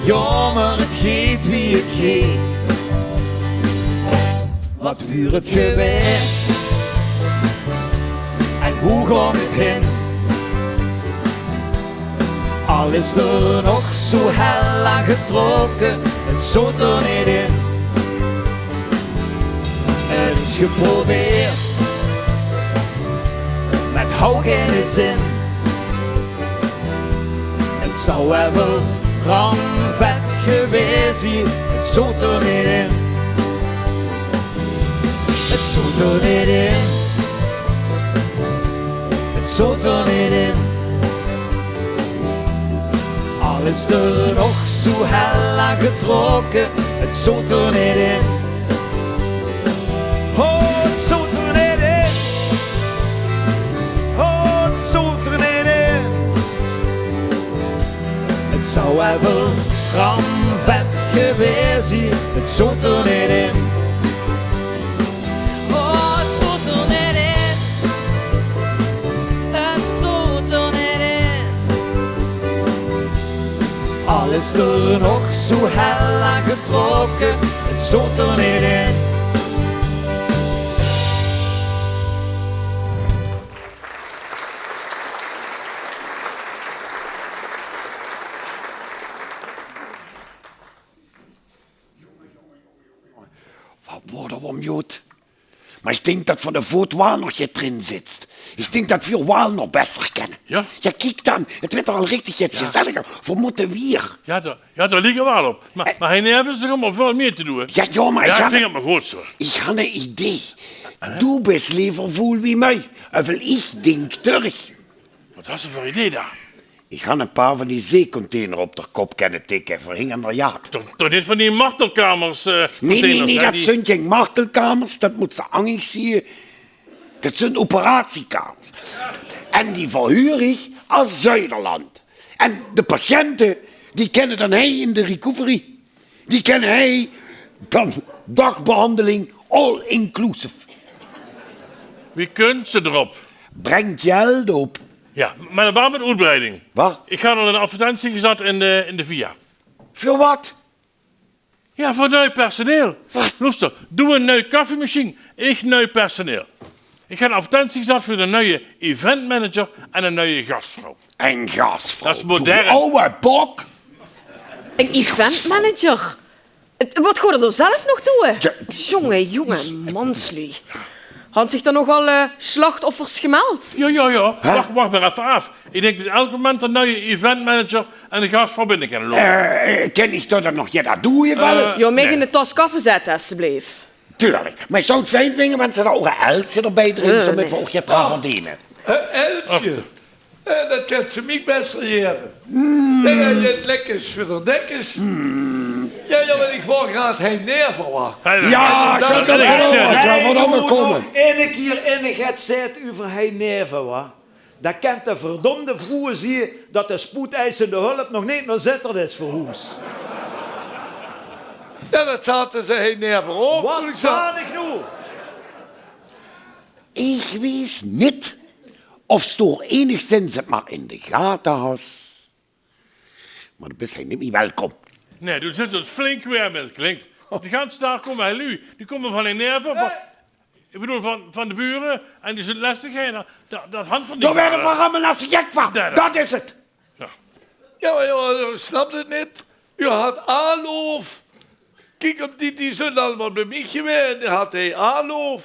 jao, mer 't geit wie 't geit. Wat wuur 't gewaes? En wie góng 't hin? Alles d'r nog zoe hel aan getrokke, 't zoot d'r neet in. 't Is geprobeerd, mer 't haoj geine zin. 't Zou evel ramvet gewaes zien, 't zoot d'r neet in. 't Zoot d'r neet in. 't Zoot d'r neet in. Alles d'r nog zoe hel aan getrokke, 't zoot d'r neet in. Oh, 't zoot d'r neet in. Oh, 't zoot d'r neet in. 't Zou evel ramvet gewaes zien, 't zoot d'r neet in. Oh, 't zoot d'r neet in. 't Zoot d'r neet in. Alles d'r nog zoe hel aan getrokke, 't zoot d'r neet in. Wat waor d'r óm, Jood? Mer ich dink dat veur de voot waal nog get d'rin zit. Ich dink dat veer waal nog besser kènne. Jao? Jao, kiek dan, 't weurt al richtig get gezelliger. Veer mótte wier. Jao, dao, jao, dao ligk 't waal op. Mer, mer hie neve is nog ummer väöl mieë te doon. Jao, jao, mer ich han, ich ving 't mer good zoe. Ich han ein idee. Doe bis lever voel wie mej. Of ich dink terug. Wat has se veur idee dan? Ich han ein paar van die zeecontainer op d'r kop kènne tikke, veur hinger nao Jaap. Toch, toch neet van die martelkamers, eh, containers, hè? Nae, nae, nae, dat zunt gein martelkamers, dat mós se anges zeen. Dat zunt operatiekamers. En die verhuur ich as Zuiderland. En de patiënte, die kinne dan hei in de recovery. Die kinne hei dan dagbehandeling all inclusive. Wie kunt ze d'rop? Brengt geld op. Ja, maar dan waal met oetbreiding. Wat? Ich han al ein advertentie gezat in de, in de via. Veur wat? Ja, veur nui personeel. Loester, doe ein nui kaffiemachien, ich nui personeel. Ich han ein advertentie gezat veur de nuie eventmanager en ein nuie gasvrouw. Ein gasvrouw. Dat is modern. Doe aw bok. Ein eventmanager? Wat gaot 'r dan zelf nog doon? Ja. Jonge, jonge manslui. Han zich dan nogal eh, slachtoffers gemeld? Ja, ja, ja. Wach, wach maar effe aaf. Ich dink dat elk moment ein nuie eventmanager en ein gasvrouw binne kinne loupe. Eh, kin ich dan nog get aan doon, of alles? Ja, mich in de tas kaffe zette, alstublieft. Tuurlijk. Maar ich zou 't fijn vinge wen ze dao aw ein Elsje d'rbie drinkt, zoemet v'r aw get d'raan verdeene. Eh, Elsje, eh, dat kint ze mich bès gaeve. Dink dat 't lekkers veur de dekkers. Ja, ja, want ich waor graad hei neer veur, wa. Ja, Dan zo wil kan ich het zègke, wel. Zo hei waal noe allemaol nog komme. Eine kier innig get zaet euver hei neer veur, wa. Dan kint de verdómde vrouw zeen dat de spoedeisende hulp nog neet nao Zitterd is verhoesd. Ja, dat zaote ze hei neer veur ouch. Wat zaan ich noe? Ich weit neet of s doe enigszins 't maar in de gate has. Maar doe bis hei neet mie welkom. Nee, doe zits os flink weer mit, klink. De ganse daag kómme hei lui, die kómme van hei neer, van, ich bedoel, van, van de bure, en die zint lestig, hè. Dat, dat han van Dao waere v'r allemaol lestig gek van. Dat is 't. Ja, maar jonge, ich snap 't neet. Uur hat aanloof. Kiek, op die, die zint allemaol bie mich gewaes, die hat hei aanloof.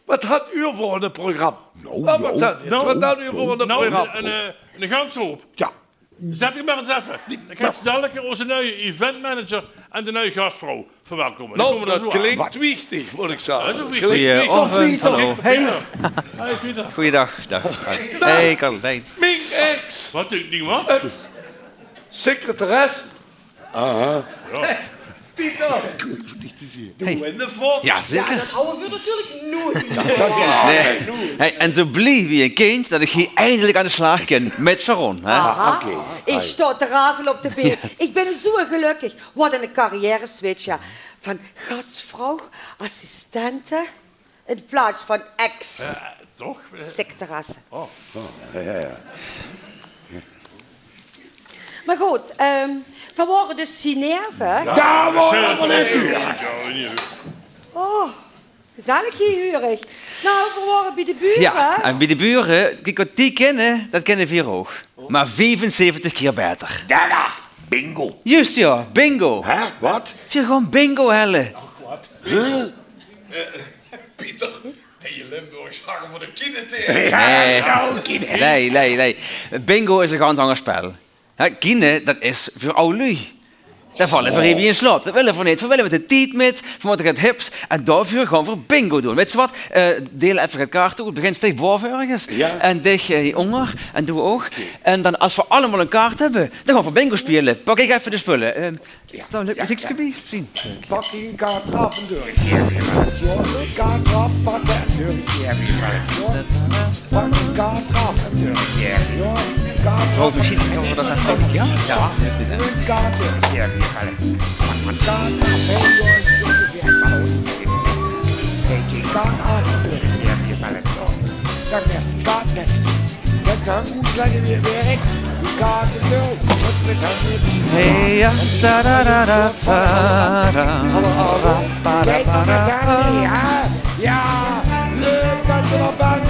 Wat hat uur veur ein program? Wat, wat zaan uur, wat zaan uur veur ein program? Ein, eh, ein ganse hoop. Ja. Zèt dich maar ens effe. Dan kins se dalik os nuie eventmanager en de nuie gasvrouw verwelkome. Nou, dat klink wichtig, mót ich zage. Goeienaovend, hallo. Hey. Hey, Pieter. Goeiedag. Dag. Hey, Carlijn. Mien ex. Wat dink niemand? Secretaris. Aha. Pieter. Doe in de vot. Ja, zeker. Dat hawwe v'r natuurlijk noeit. Nee. Hey, en zo blie wie ein kindj dat ich hie eindelik aan de slaag kin mit Sharon, hè? Aha. Ich stao te razele op de been. Ich bin zo gelökkig. Wat ein carrièreswitch, ja. Van gasvrouw, assistente, in plaats van ex. Toch? Secretaresse. Maar good, ehm, v'r waore dus hie neer, hè? Dao waore v'r neer. Oh, gezellig hie, huur ich. Nou, v'r waore bie de bure. Ja, en bie de bure, kiek, wat die kinne, dat kinne veer ouch. Maar viefenzeventig kier baeter. Dada, bingo. Juust, ja, bingo. Hè, wat? Veer gaon bingo helle. Pieter, hei in Limburg zage v'r de kiene taege. Nee. Nee, nee, nee. Bingo is ein gans anger spel. Hè, kiene, dat is veur aw lui. Dao valle v'r hie bie in slaop. Dat wille v'r neet. V'r wille mit de tied mit. V'r mótte get hips. En daoveur gaon v'r bingo doon. Weits se wat? Eh, deil effe get kaarte oet. Begin dich baove örges. Ja. En dich, eh, hie ónger. En doe ouch. En dan, as v'r allemaol ein kaart höbbe, dan gaon v'r bingo speule. Pak ich effe de spulle. Eh, is dao ein leuk meziekske bie? Mesjien. Pak die kaart d'raaf en deur. Gaef die alles, jao. Kaart d'raaf, pakke en deur. Gaef die alles, jao. Pak die kaart d'raaf en deur. Gaef die alles, jao. Kaart d'raaf en deur. Mesjien, zólle v'r dat effe doon? Ja? Ja. Kaart d'raaf, hè, jao. Pak die kaart d'raaf, hè, jao. Gaef die kaart d'raaf en deur. Gaef die alles, jao. Dan gaef die kaart weg. Kèns se 'm oetlègke wie 't wirk? Die kaarte nul. Wat mit 'm mit? Hey, ja, ta, da, da, da, ta, da, Hallo, hallo. Kiek mer nao Danny, hè? Ja, leuk dat se d'r bès.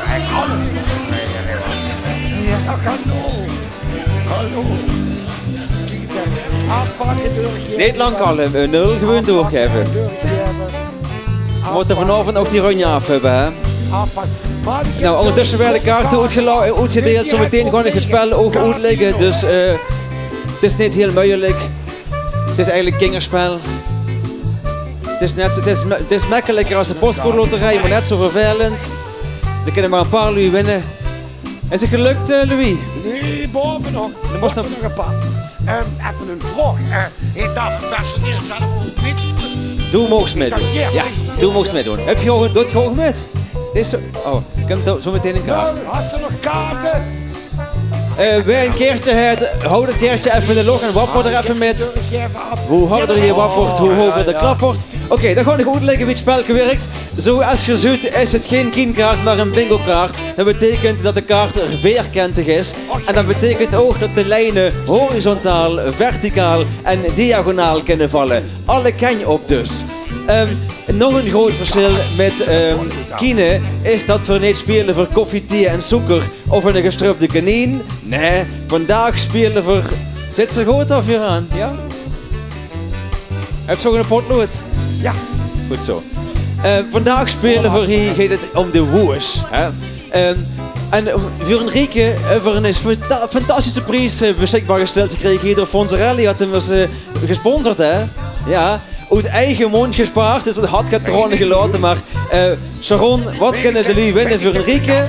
Hey, alles. Ach, hallo. Hallo. Kiek, afpakke, deurgaeve. Neet lang kalle, eh, nul, gewoon doorgaeve. Deurgaeve. V'r mótte vanaovend ouch die runje aaf höbbe, hè? Nou, óngertösse waere de kaarte oetgela-, eh, oetgedeild. Zometein gaon ich 't spel ouch oetlègke. Dus, eh, 't is neet hiel meujelik. 't Is eigelik kingerspel. 't Is net, 't is me-, 't is mekkeliker es de postcode loterij, maar net zo vervelend. D'r kinne maar ein paar lui winne. Is 't gelök, eh, Louis? Nee, baove nog. Nog ein paar. Ehm, effe ein vraog. Eh, haet dao 't personeel zelf ouch mit? Doe moogs mitdoon. Ja, doe moogs mitdoon. Höbs se ouch, doot se ouch mit? Is zo, oh, kump d'r zo meteen ein kaart. Has se nog kaarte? Eh, wae ein kaertje haet, haoj 't kaertje effe in de loch en wapper d'r effe mit. Wie harder se wappert, wie hoger de klappert. Oké, dan gaon ich oetlègke wie 't spelke wirk. Zoewie geer zeet is 't gein kienkaart, mer ein bingokaart. Dat beteikent dat de kaart veerkentig is. En dat beteikent ouch dat de liene horizontaal, verticaal en diagonaal kinne valle. Alle kantj op dus. Ehm, nog ein groeat versjil mit, ehm, kiene is dat veer neet speule veur koffie, thee en sókker of ein gestrupde kanien. Nae, vandaag speule veer... Zits se good dao veuraan? Jao? Höbs se ouch ein potlood? Jao. Good zo. Eh, vandaag speule veer hie, geit 't óm de woes, hè? Ehm, en, eh, veur ein rieke, eh, veur ein fanta-, fantastische pries, eh, besjikbaar gestèld gekrege hie door Fonzerelli. Had 'm ós, eh, gesponsord, hè? Jao. Oet eige móndj gespaard, dus dat had get traone gelaote, mer, eh, Sharon, waat kinne de luuj winne veur ein rieke?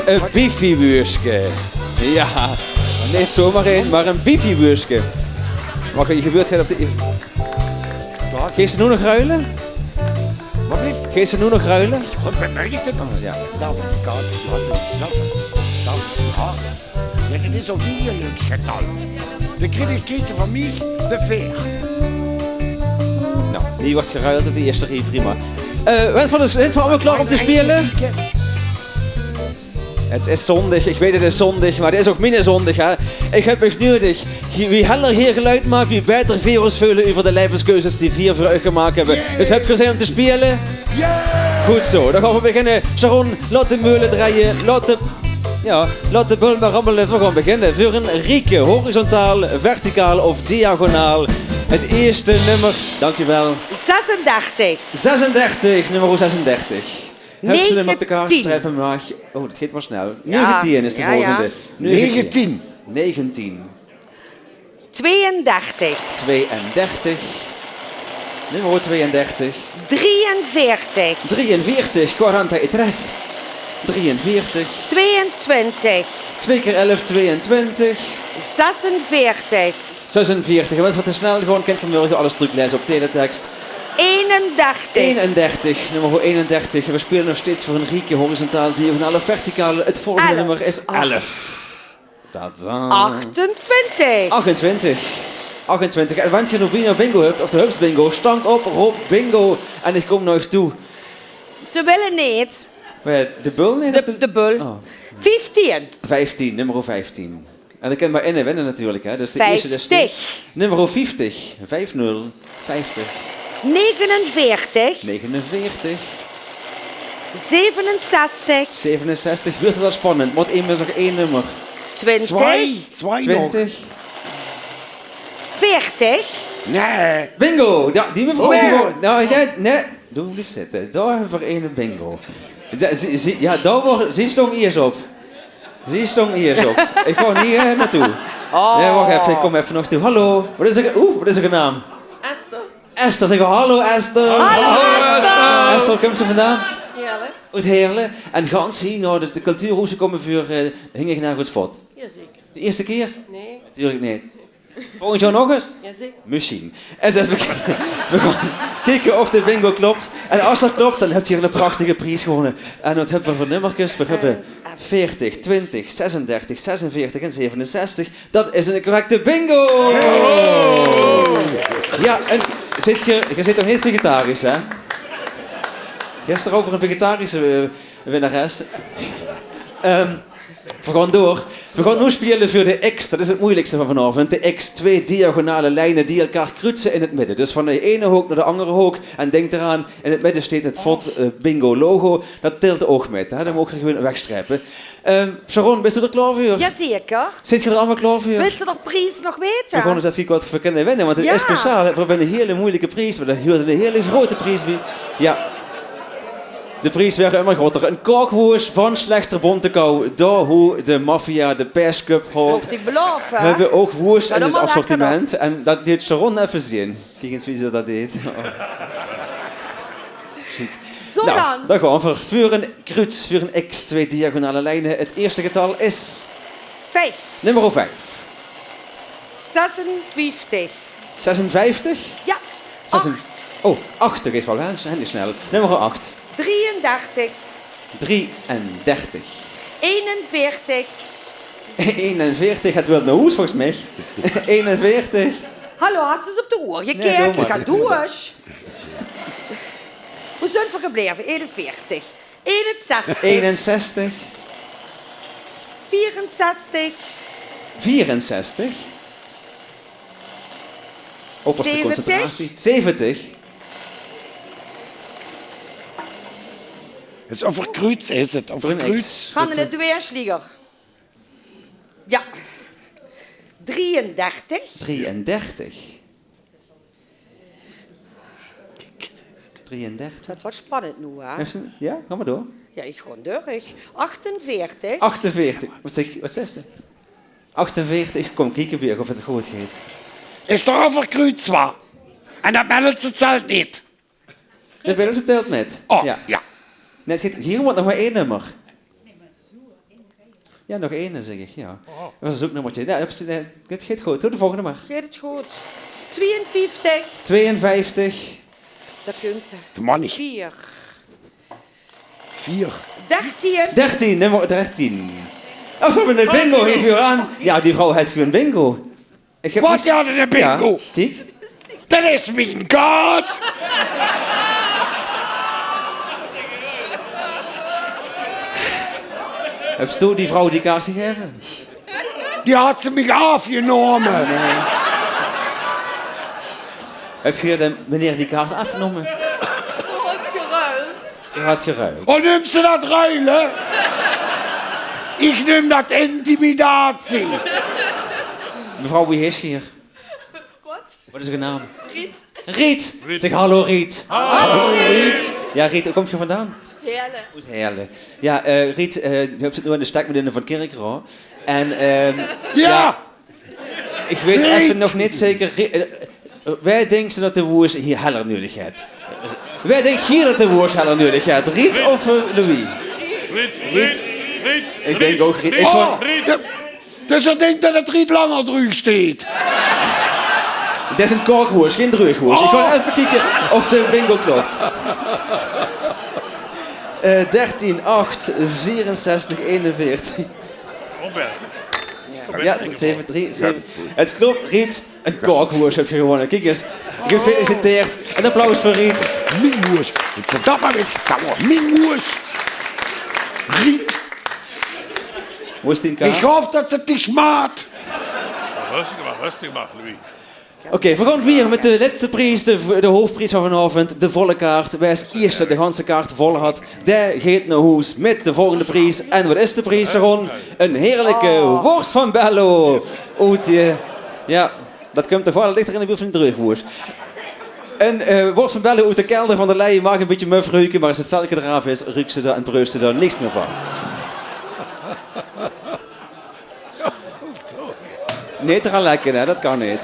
Ein bifiewuuske. Jao, neet zomer ein, mer ein bifiewuuske. Waat gebeurt hie op de... Geis se noe nog ruile? Waat is? Geis se noe nog ruile? Waat bedoels se? Oh, jao. Jao, dit is ouch neet e lök getal. De krediet krieg se van mich, de veer. Noe, hie wuuert geruild op de ierste rie, prima. Eh, zeen veer, zeen veer allemaol klaor óm te speule? 't Is zóndig, ich weit 't is zóndig, mer 't is ouch miene zóndig, hè. Ich höb uch nudig. Wie heller geer geluid maak, wie baeter veer ós veule euver de laeveskeuzes die veer veur uch gemaak höbbe. Dus höb geer zin óm te speule? Good zo, dan gaon veer beginne. Sharon, laot de meule drejje, laot de, jao, laot de bul mer rammele. Veer gaon beginne. Veur ein rieke, horizontaal, verticaal of diagonaal. 't Ierste nummer, dankjewel. Zesendertig. Zesendertig, nummer zesendertig. Höbs se 'm op de kaart? Negentien. Strijp 'm weg. Oh, dat geit waal snel. Jao, negentien is de volgende. Negentien. Negentien. Tweeëndertig. Tweeëndertig. Nummer tweeëndertig. Drieënveertig. Drieënveertig. Cuarenta y tres. Drieënveertig. Tweeëntwintig. Twee keer elf, tweeëntwintig. Zesenveertig. Zesenveertig. En wens se te snel gaon, kins se vanmorge alles trökleese op teletext. Eenendertig. Eenendertig. Nummer eenendertig. Veer speule nog steeds veur ein rieke, horizontaal, diagonaal of verticaal. 't Volgende nummer is elf. Tada. Achtentwintig. Achtentwintig. Achtentwintig. En wens se noe bingo, bingo höbs, of de höbs bingo, stank op, roop bingo en ich kóm nao uch toe. Ze wille neet. Wae, de bul neet, of de... De bul. Oh. Vieftien. Vieftien, nummer vieftien. En dan kan mer eine winne natuurlik, hè. Dus de ierste, dus die... Vijftig. Nummer vieftig. Vijf nul. Vijftig. Negenenveertig. Negenenveertig. Zevenenzestig. Zevenenzestig. Wuuert 't al spannend. Mót immers nog ein nummer. Twintig. Twintig. Veertig. Nae. Bingo! Jao, die mevrouw die wor... Nae, nae, nae. Doe bliefs zitte. Dao höbbe v'r eine bingo. Zie, zie, zie, jao, dao wor, zie stóng iers op. Zie stóng iers op. Ich gaon hie, eh, naotoe. Oh. Nae, wach effe, ich kóm effe nog toe. Hallo. Wat is 'r, oeh, wat is 'r naam? Esther. Esther, zègk: hallo Esther. Hallo Esther. Esther, wo kums se vandaan? Heerle. Oet Heerle. En gans hie nao de, de cultuurhoes gekómme veur, eh, Hing ich nergens vot? Jazeker. De ierste kier? Nae. Natuurlik neet. Volgend jaor nog ins? Jazeker. Mesjien. Ins effe kieke. Veer gaon kieke of de bingo klop. En es dat klop, dan höb geer 'ne prachtige pries gewónne. En wat höbbe veer veur nummerkes? Veer höbbe veertig, twintig, zesendertig, zesenveertig en zevenenzestig. Dat is 'ne correcte bingo! Jao, en zeet geer, geer zeet toch neet vegetarisch, hè? Gister euver 'n vegetarische, eh, winnares. Ehm, veer gaon door. Veer gaon noe speule veur de X. Dat is 't meujelikste van vanaovend. De X, twee diagonale lijne die elkaar kruutse in 't midde. Dus van de eine hook nao de angere hook. En dink d'raan, in 't midde steit 't Vot, eh, Bingo logo. Dat tèlt ouch mit, hè. Dat maag geer gewoon wegstrepe. Ehm, Sharon, bis se d'r klaor veur? Jazeker. Zeet geer d'r allemaol klaor veur? Wils se de pries nog weite? Veer gaon ins effe kieke wat veer kinne winne, want 't is speciaal, hè. Veer höbbe 'n hiel meujelike pries, mer dao huuert 'ne hiele groete pries bie. Jao. De pries waert ummer groter. 'n Kaokwoes van Slechter Bonte Kow. Dao wo de maffia de paesköp haolt. Höbbe ouch woes in 't assortiment. En dat leet Sharon effe zeen. Kiek ins wie ze dat deet. Sjiek. Zo dan. Noe, dao gaon veer. Veur 'n kruuts, veur 'n X, twee diagonale lijne. 't Ierste getal is... Vief. Nummer vief. Zesenvieftig. Zesenvieftig? Jao. Zesen- Ach. Oh, acht, det is waal, hè? Ze zeen snel. Nummer acht. Drieëndertig. Drieëndertig. Eenenveertig. Eenenveertig, het wilt nao hoes volges mich. Eenenveertig. Hallo, has se ins op de oer gekeke? Nae, doe mer. Ga door. Wo zeen v'r gebleve? Eenenveertig. Eenenzestig. Eenenzestig. Vierenzestig. Vierenzestig. Oppasse, zeventig. Concentratie. Zeventig. Het is over kruuts, is het? Over kruuts. Van de dweerslieger. Ja. Drieëndertig. Drieëndertig. Drieëndertig. Det weurt spannend noe, hè? Is 't, ja, gaon v'r door. Ja, ich gaon door. Achtenveertig. Achtenveertig. Waat zèk ich? Waat zaes se? Achtenveertig. Ich kóm kieke bie uch of 't good geit. Is d'r euver kruuts, wa? En det middelste tèlt neet. Det middelste tèlt neet. Oh, ja. Nae, 't geit, hie mót nog mer ein nummer. Ja, nog eine, zèk ich, ja. Oh. Det waas ein zoeknummerke. Ja, det geit good. Doot de volgende mer. Geit 't good. Tweeënvieftig. Tweeënvieftig. Det kump. De man neet. Veer. Veer. Dertien. Dertien, nummer dertien. Oh, v'r höbbe ein bingo hie veuraan. Ja, die vrouw haet gewoon bingo. Ich höb... Waat, die haet ein bingo? Ja, kiek. Det is mien kaart! Höbs doe die vrouw die kaart gegaeve? Die haet ze mich aafgenómme. Nae. Höb geer de meneer die kaart aafgenómme? Geer haet geruild. Geer haet geruild. Waat neums se det ruile? Ich neum det intimidatie. Mevrouw, wie heet geer? Waat? Waat is eur naam? Riet. Riet. Riet. Zèk hallo, Riet. Hallo, Riet. Ja, Riet, wo kóms se vandaan? Heerle. Oet Heerle. Ja, eh, Riet, eh, doe höbs 't noe aan de stekmedin van Kirchroa. En, ehm, ja. Ich weit effe nog neet zeker. Rie-, eh, wae dinks se det de Woers hie heller nudig haet? Wae dink geer det de Woers heller nudig haet? Riet of, eh, Louis? Riet, Riet, Riet. Ich dink ouch Riet. Ich gaon... Oh, dus geer dinkt det 't Riet langer dreug steit? Det is ein korkwoers, gein dreugwoers. Ich gaon effe kieke of de bingo klop. Eh, dertien, acht, vierenzestig, eenenveertig. Ja, zeve drie, zeve. 't Klop, Riet, ein korkwoers höbs se gewónne. Kiek ins, gefeliciteerd. Ein applaus veur Riet. Mien woers. Ich verdamme mit, mien woers. Riet. Wo is dien kaart? Ich haop det se 't neet smaat. Rustig mer, rustig mer, Louis. Oké, veer gaon wiejer mit de lètste pries, de, de hoofpries van vanaovend, de volle kaart. Wae es ierste de ganse kaart vol haet, dae geit nao hoes mit de volgende pries. En waat is de pries, Sharon? Ein heerlike wors van Bello. Oet die, ja, det kump toch waal dichter in de buurt van die dreugwoers. Ein, eh, wors van Bello oet de kelder van de Lei maag ein bietje muf ruke, mer es 't velke d'raaf is, ruuks se d'r en preuks se d'r niks mie van. Neet d'raan lekke, hè, det kan neet.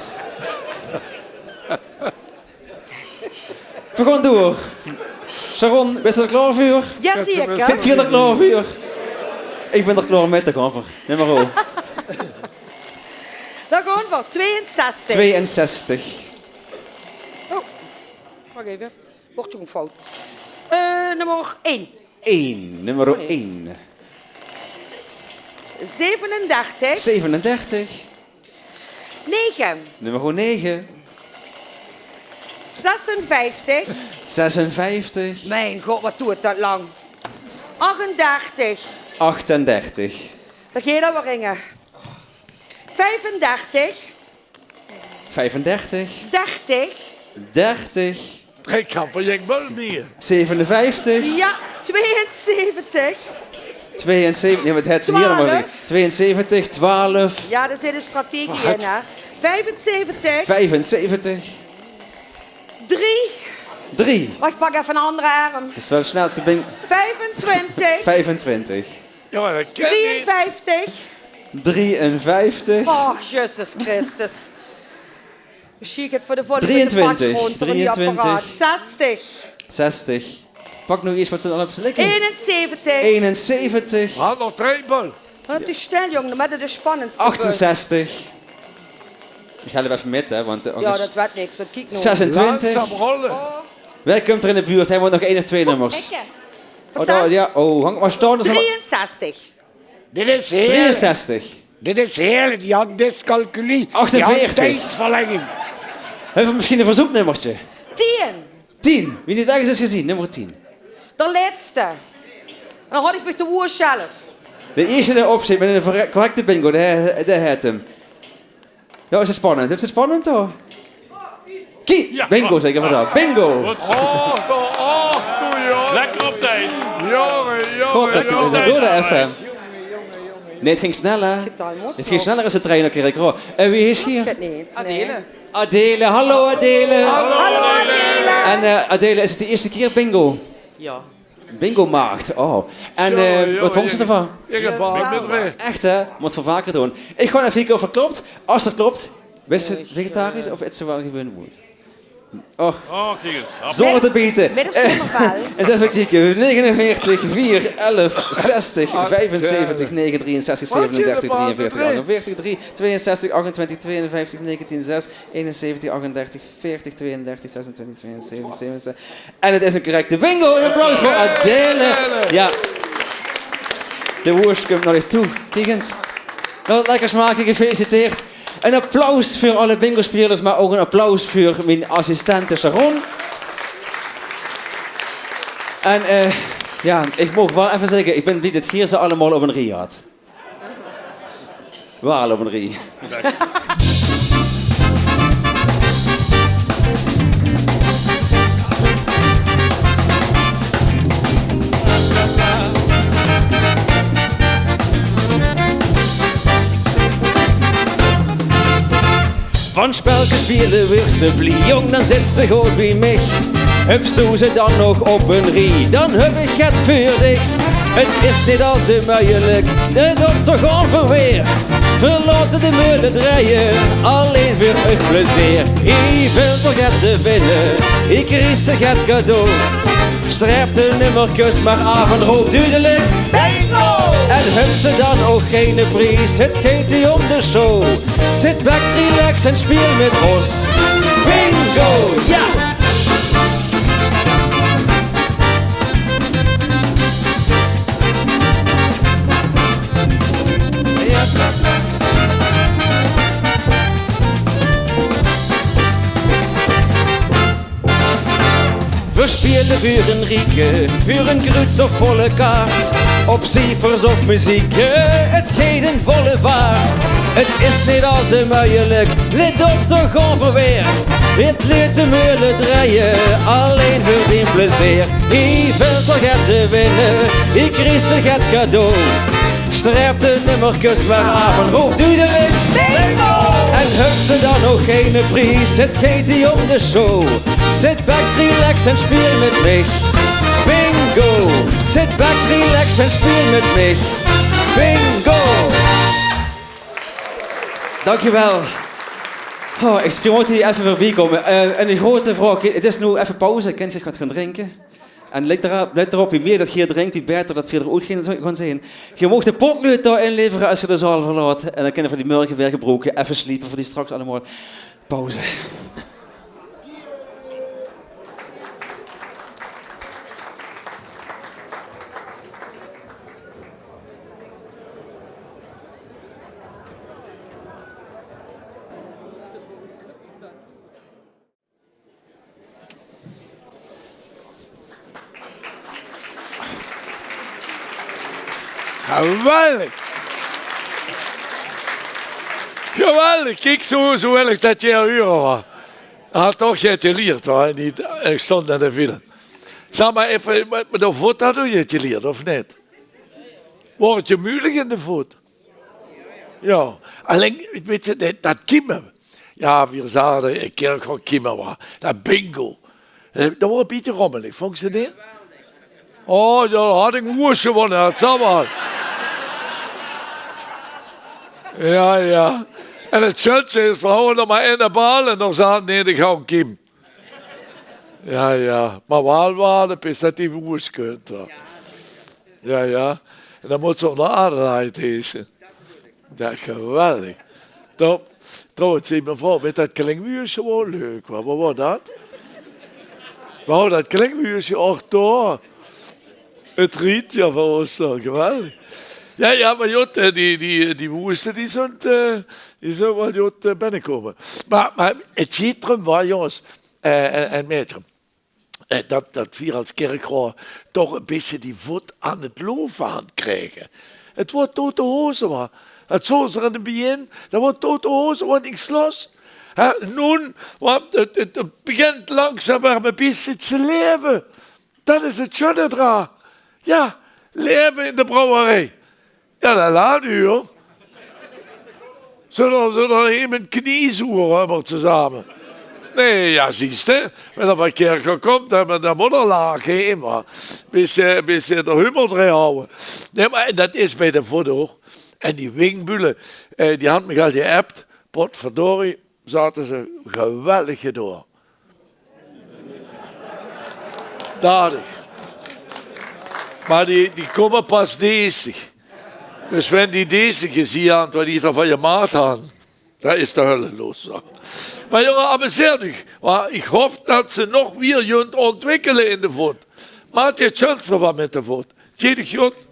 Veer gaon door. Sharon, bis se d'r klaor veur? Jazeker. Zeet geer d'r klaor veur? Ich bin d'r klaor mit, dao gaon v'r. Nummer... Dao gaon v'r. Tweeënzestig. Tweeënzestig. Oh, wach effe. Wuuert toch ein fout. Eh, nummer ein. Ein, nummer ein. Zevenendertig. Zevenendertig. Nege. Nummer nege. Zesenvijftig. Zesenvijftig. Mien god, waat doert det lang. Achtendertig. Achtendertig. Dao geit 't waal ringe. Vijfendertig. Vijfendertig. Dertig. Dertig. Gein grap, ich bel mieë. Zevenenvijftig. Ja, tweeënzeventig. Tweeënzeventig. Ja, waat haet ze hie allemaol? Twaalf. Tweeënzeventig, twaalf. Ja, dao zit ein strategie in, hè. Vijfenzeventig. Vijfenzeventig. Drie. Drie. Wach, ich pak effe ein anger erm. Det is waal de snelste bing. Vijfentwintig. Vijfentwintig. Ja, det kan neet. Drieënvijftig. Drieënvijftig. Oh, Jezus Christus. Mesjien geit veur de volgende... Drieëntwintig. Zestig. Zestig. Pak noe ins waat se al höbs ligke. Eenenzeventig. Eenenzeventig. Haal nog trippel. Waat is die snel, jóng? Det is 't spannendste. Achtenzestig. Ich haal effe mit, hè, want, eh, ja, angers... Det weurt niks, want kiek noe. Zesentwintig. Langzaam rolle. Oh. Wae kump d'r in de buurt? Hae mót nog ein of twee nummers. Ikke. Oh, dao, jao. Oh, hang mer staon. Drieënzestig. Dit is heerlijk. Drieënzestig. Dit is heerlijk, Jan Dyscalculie. Achtenveertig. Jan Tijdsverlenging. Höbbe v'r mesjien ein verzeuknummerke? Tien. Tien. Wie neet erges is gezeen, nummer tien. De lètste. En dan haoj ich mich de oer zelf. De ierste dae opzit mit ein verre-, correcte bingo, dae, dae haet 'm. Jao, is 't spannend? Is 't spannend, toch? Kie! Jao. Bingo, zègk ich vandaag. Bingo! Good zo. Och, zo, och, doe, jóng. Lekker op tied. Jónge, jónge, jónge. God, det, det doort effe. Nae, 't ging sneller. 't Ging sneller es de trein nao Kirchroa. Eh, wie heet geer? Ich weit 't neet. Nae. Adele. Adele, hallo Adele. Hallo Adele. En, eh, Adele, is 't de ierste kier bingo? Jao. Bingomaagd, oh. En, eh, waat vónj ze d'rvan? Jao, jao. Ech, hè? Mót v'r vaker doon. Ich gaon effe kieke of 't klop. Es 't klop, bis se vegetarisch of eet se waal gewoon woord? Och. Oh, kiek ins. Zónger te biete. Mit of zónger vel? Ins effe kieke. Negenenveertig, veer, elf, zestig, vijfenzeventig, negen, drieënzestig, zevenendertig, drieënveertig, achtenveertig, drie, tweeënzestig, achtentwintig, tweeënvijftig, negentien, zes, eenenzeventig, achtendertig, veertig, tweeëndertig, zesentwintig, tweeënzeventig, zevenenzeventig. En 't is ein correcte bingo. Ein applaus veur Adele. Jao. De woersj kump nao dich toe. Kiek ins. Laot 't lekker smake. Gefeliciteerd. Ein applaus veur alle bingospeulers, mer ouch ein applaus veur mien assistente Sharon. En, eh, jao, ich mót waal effe zègke, ich bön blie det geer ze allemaol op ein rie hat. Waal op ein rie. Van spelke speule wuuers se blie, jóng, dan zits se good bie mich. Höbs doe ze dan nog op ein rie, dan höb ich get veur dich. 't Is neet al te meujelik, de dokter gaon v'r weer. V'r laote de meule drejje, allein veur 't plezeer. Hie vilt d'r get te winne, hie kriegs se get cadeau. Strep de nummerkes mer aaf en roop dudelik: bingo! En höbs se dan ouch geine pries, 't geit hie óm de show. Sit back, relax en speel mit ós. Bingo, jao! V'r speule veur ein rieke, veur ein gruuts of volle kaart. Op ciefers of meziek, 't geit in volle vaart. 't Is neet al te meujelik, let op, dao gaon v'r weer. 't Laot de meule drejje, allein veur dien plezeer. Hie vilt d'r get te winne, hie kriegs se get cadeau. Strep de nummerkes mer aaf en roop dudelik: bingo! En höbs se dan ouch geine pries, 't geit hie óm de show. Sit back, relax en speel mit mich. Bingo! Sit back, relax en speel mit mich. Bingo! Dankjewel. Oh, ich, geer mót hie effe veurbie kómme. Eh, ein groete vraog. 't Is noe effe pauze. Kint geer get gaon drinke? En let d'rop, let d'rop, wie mieë det geer drink, wie baeter det veer d'r oet gaon, gaon zeen. Geer moogt de potluuj dao inlevere es geer de zaal verlaot. En dan kinne veer die mörge weer gebroeke. Effe sliepe veur die straks allemaol. Pauze. Geweldig! Geweldig! Kiek, zoe, zoe wil ich det geer hure, wa. Haet toch get gelierd, wa? Neet, ich stóng aan de file. Zag mer effe, mit, mit de voot haet geer get gelierd, of neet? Waor 't gemeujlik in de voot? Jao, allein, wèts se, det, det kieme. Jao, veer zage, ich kin ouch kieme, wa. Det bingo. Eh, det waor e bietje rommelig, vónjs se neet? Oh, jao, haw ich woeërs gewónne, det zal waal. Jao, jao. En 't sjötste is, veer hawwe nog mer eine bal en dan zaat neet de gauw kiem. Jao, jao. Mer waal waat op is det die woeërs kunt, wa. Jao, jao. En dan mót ze ónger Adelheid heerse. Jao, geweldig. Top. Trouwens, die mevrouw mit det klingwuursje waor leuk, wa. Waat waor det? Nou, dat klink wie ós ouch door. 't Riet, jao, van ós zo, geweldig. Jao, jao, mer jot, eh, die, die, die woeste, die zunt, eh, die zunt waal jot, eh, binnekómme. Mer, mer 't geit d'rum, wa, jónges, eh, en, en maedjes, eh, dat, dat veer es kirchroad toch e bietje die voot aan 't loof aan kriege. 't Weurt tote hoze, wa. 't Zóns d'r in 't begin, dat weurt tote hoze, weurt niks los. Hè, noe, wa, 't, 't, 't begint langzaam weer e bietje te laeve. Dat is 't sjoene d'raan. Jao, laeve in de brouwerie. Jao, dat laat noe, huur. Zólle, zólle hie mit kniezoer, huur, mer tezame. Nae, jao, zuus te, wen d'r van kirchroad kump, dan, dan mót d'r lache, hè, mer bis, bis d'r humor d'rin hawwe. Nae, mer dat is bie de voot ouch. En die Winkbülle, eh, die hant mich al geapp, potverdorie, zaote ze geweldig door. Dadig. Mer die, die kómme pas deesdig. Dus wen die deesdig gezeen hant, wat die d'r van gemaak hant, dan is de hölle los, zo. Mer jónge, amuseer uch. Mer ich haop dat ze nog weer junt óntwikkele in de voot. Maak 't sjoens d'rvan mit de voot. Tjedig, jot.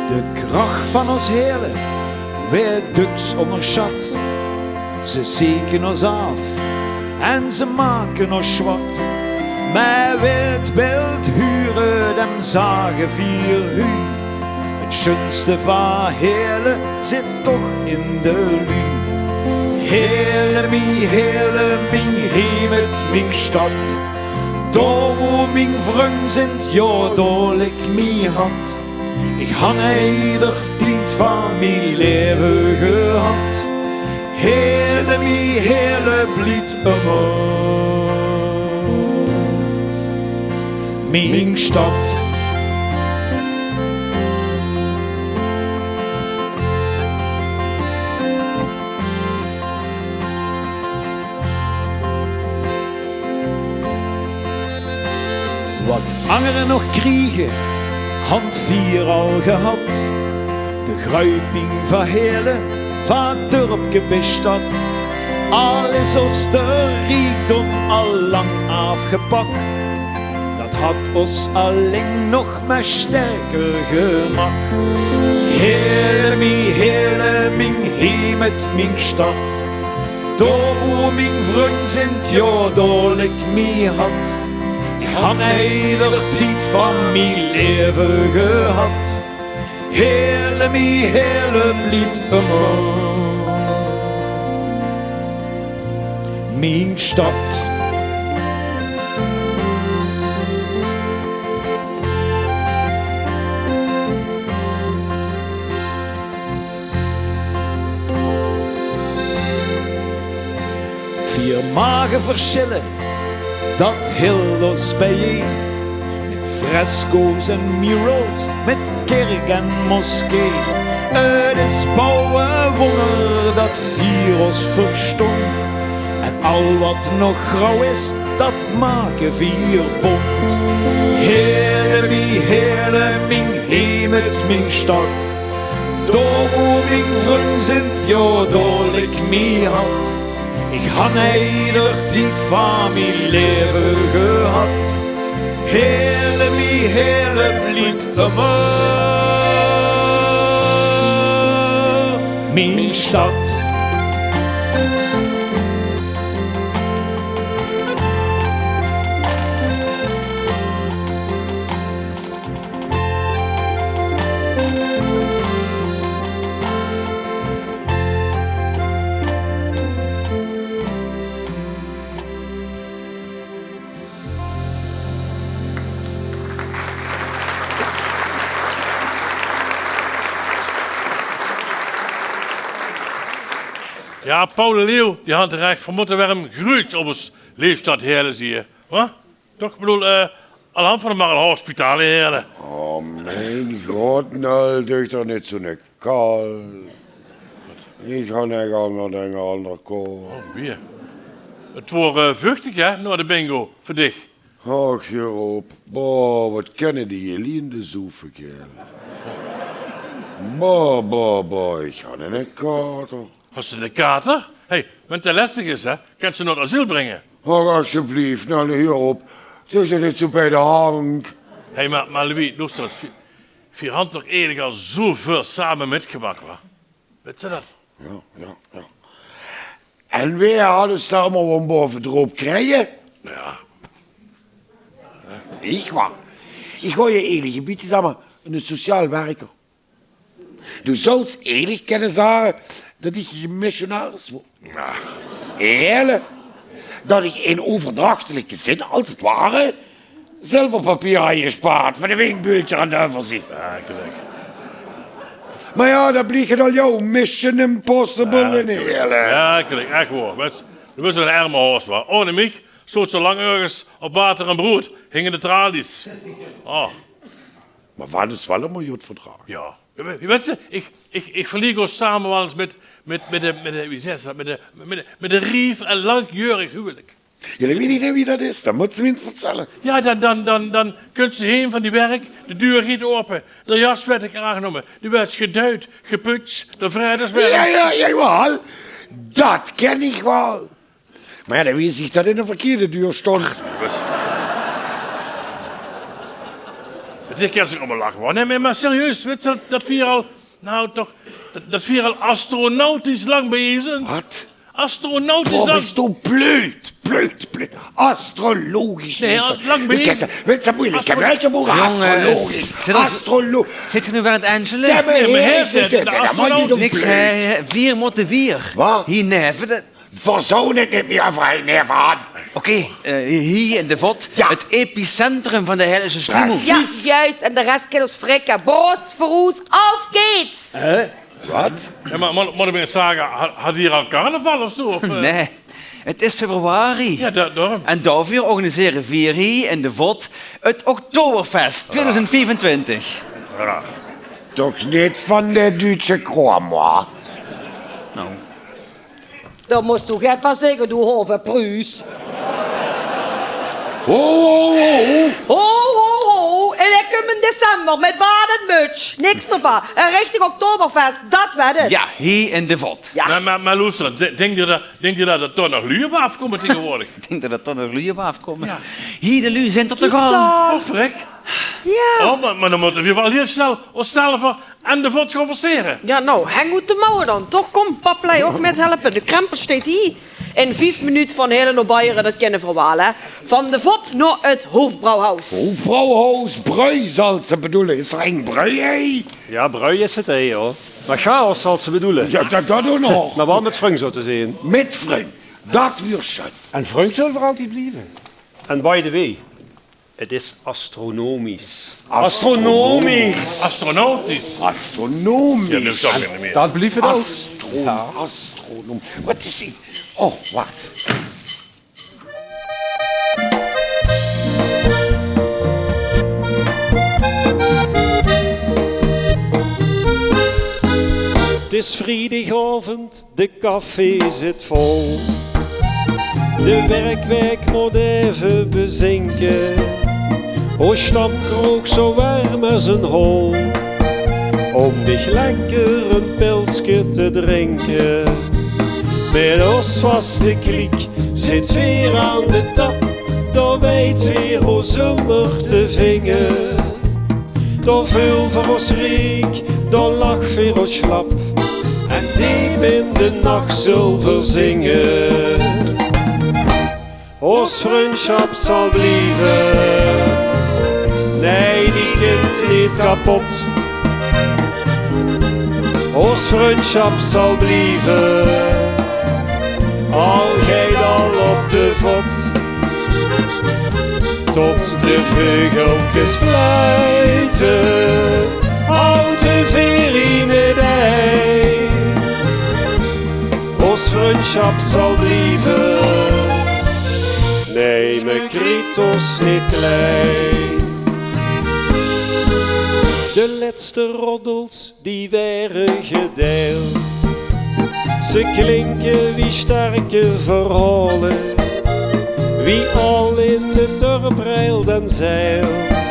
De krach van ós hele weurt döks óngersjat. Ze zeke ós aaf en ze make ós sjwat. Mer wee 't wilt hure, dem zage veer hu. 't Sjoenste van Hele zit toch in de luuj. Hele, mie Hele, ming heme't, ming sjtad. Dao woe ming vrunj zint, jao, dao lik mie hart. Ich han eder tied van mie laeve gehat. Hele, mie Hele, blied ummer ming sjtad. Wat angere nog kriege, hant veer al gehat. De gruiping van Hele, van dörpke bis sjtad. Al is ós de riekdom al lang aafgepak, dat hat ós alling nog mer sjterker gemaak. Hele, mie Hele, ming heme't, ming sjtad. Dao woe ming vrunj zint, jao, dao lik mie hart. Ich han eder tied van mie laeve gehat. Hele, mie Hele, blied ummer ming sjtad. Veer mage versjille, dat hilt ós bijein. Mit fresco's en murals, mit kirk en moskee. 't Is bouwe wónger dat veer ós versjtóng. En al wat nog grauw is, dat make veer bónt. Hele, mie Hele, ming heme't, ming sjtad. Dao woe ming vrunj zint, jao, dao lik mie hart. Ich han eder tied van mie laeve gehat. Hele, mie Hele, blied ummer ming sjtad. Ja, Paul en Leo, die hant terech. Veer mótte werm gruuts op ós leefstad helle, zie je. Wa? Toch, ik bedoel, eh, al hant veer mar al hospitale helle. Oh, mijn god, Nel, duch toch neet zo'n kal. Ik han echt anger dinger aan de kop. Oh, weer. Het woor, eh, vuchtig, hè, nao de bingo, veur dich. Och, heur op. Boah, wat kenne die geliende zoefe, kerel. Boah, boah, boah, ik han eine kater. Wat is eine kater? Hey, wen 't lastig is, hè, kens se nao 't asyl bringe. Och, alsjeblieft, nou, heur op. Zeg dat neet zo bij de hang. Hey, maar, maar Louis, loester ens. Veer, veer han toch eigelik al zoeväöl same mitgemak, wa? Wits se dat? Ja, ja, ja. En weer hadde same waal boven droop krije? Ja. Ik wa. Ik wou je eigelik een bietje, zeg maar, een sociaal werker. Du zouts eigelik kenne zage dat ik missionaris wou. Ja. Eerlijk, dat ik in overdrachtelijke zin, als het ware, zilverpapier had gespaard voor de winkbeultje aan de overzien. Ja, gelijk. Maar ja, dat blieft het al jouw Mission Impossible in, eerlijk. Ja, gelijk. Echt waar. Wits, du bist een erme hoos, wa? Ohne mich zoot se lang örges op water en brood, hinge de tralies. Oh. Maar wat is wel een miljoen verdrag? Ja. Wits se, ik, ik, ik verliek ós same waal ens mit, mit, mit de, mit de, wie zegt ze dat, mit de, mit de, mit de rief en langjurig huwelijk. Ja, dan weet ik neet wie dat is. Dan mots se mich vertellen. Ja, dan, dan, dan, dan kuns se heem van die werk, de deur geit ope, de jas wert dich aangenomen, du werts geduid, geputs, de vrijdagswerk. Ja, ja, ja, jawel. Dat ken ik wel. Maar ja, dan wist ik dat in de verkeerde deur stond. Het is kerst allemaal lachen, hoor. Nee, maar, maar serieus, wits se dat, dat veer al, nou toch, dat, dat veer al astronautisch lang bezig zijn. Wat? Astronautisch lang. Wat is toch bleut, bleut, bleut. Astrologisch. Nee, al lang bezig. Wits se, moeilijk, ik heb wel te boeren. Jongens, astrologisch. Zit er, astrolo- zit er nu weer aan het Angelen? Ja, maar nee, maar hij zit er, dat is niet astronautisch. Niks, hè, veer motte veer. Wat? Hier neven de Verzoon het neet mier, vrij neer van. Oké, eh, hier in de Vot, ja, het epicentrum van de Heilige Striemoe. Ja, juist. En de rest kan ons frikken. Bos, verroes, auf geht's. Hè? Wat? Ja, maar, maar, maar ik ben zagen, had, had hier al carnaval of zo? Of, eh? Nee, het is februari. Ja, da-, daarom. En daarvoor organiseren veer hier in de Vot het Oktoberfest tweeduizend vijfentwintig. Ja. Toch neet van de Duitse Kroon, wa? Nou. Dao mos doe get van zegge, doe hove Pruus. Ho, ho, ho, ho. Ho, ho, ho. En ik kom in december mit baard en muts. Niks d'rvan. Een richtig Oktoberfest, dat wet ik. Ja, hier in de Vot. Ja. Maar, maar, maar loester, de-, dink je dat, dink je dat er toch nog lui op afkomen tegenwoordig? Ik denk dat er toch nog lui op afkomen. Ja. Hier, de lui zijn tot de gal. Oh, verrek. Ja. Oh, maar, maar dan motte veer waal heel snel ós zelf en de Vot gaon forceren. Ja, nou, heng oet de mouwen dan. Toch, kom, pap, lei ook mithelpen. De krempel steit hier. In vief minuut van Helen op Beieren, dat kenne veer waal, hè. Van de Vot nao het Hoofdbrouwhaus. Hoofdbrouwhaus, Brui zal ze bedoelen. Is er een Brui, hè? Ja, Brui is het, hè, joh. Maar chaos zal ze bedoelen. Ja, dat, dat ook nog. Maar wel met vrun zo te zien. Met vrun. Dat weer schön. En vrun zullen we altijd blijven. En by the way, het is astronomisch. Astronomisch. Astronautisch. Astronomisch. Ja, dat is toch niet meer. Dat blijft het ook. Astro-, ja. Astronom. Wat is dit? Oh, wacht. Het is vrijdagavond. De café zit vol. De werkweek moet even bezinken. O, stamkroeg zo werm as een hol. Om dich lekker een pilske te drinken. Met ons vaste kliek zit veer aan de tap. Daar weet veer ons ummer te vingen. Dao veul veer os riek, dao lach veer os slap. En deep in de nach zul veer zinge. Os vrundsjap zal blieve. Nee, die geit neet kapot. Os vrundsjap zal blieve. Al geit al op de vot. Tot de veugelkes fluite, houwe veer hie mit ei. Os Sjap zal blieve. Nae, me kriet ós neet klei. De lètste roddels die waere gedeild. Ze klinke wie sterke verhaole, wie al in de turp reilt en zeilt,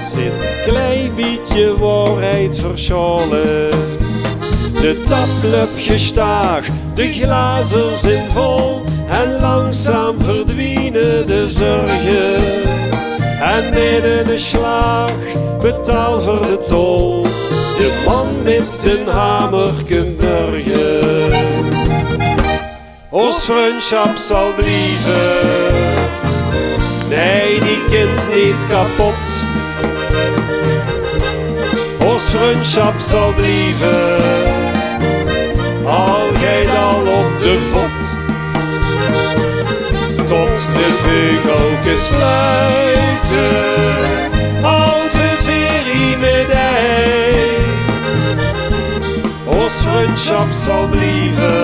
zit e klei bietje waorheid versjaole. De tap löp gestaag, de glazer zin vol en langzaam verdwiene de zörge. En in eine sjlaag betaal v'r de tol. De man mit den hamer kump mörge. Ós vrundsjap zal blieve. Nae, die kint neet kapot. Ós vrundsjap zal blieve. Al geit al op de vot. Tot de veugelkes fluite, al te veer hie mit ei. Ós vrundsjap zal blieve.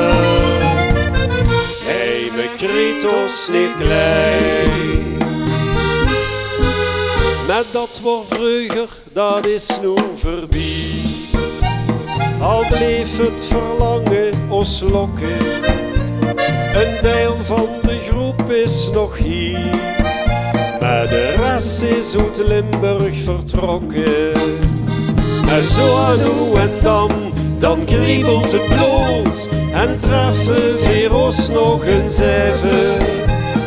Nae, me kriet ós neet klei. Mer dat waor vreuger, dat is noe verbie. Al bleef 't verlange ós lokke, ein deil van de groep is nog hie, mer de res is oet Limburg vertrokke. Mer zoe noe en dan, dan kriebelt 't blood en treffe veer ós nog ins eve.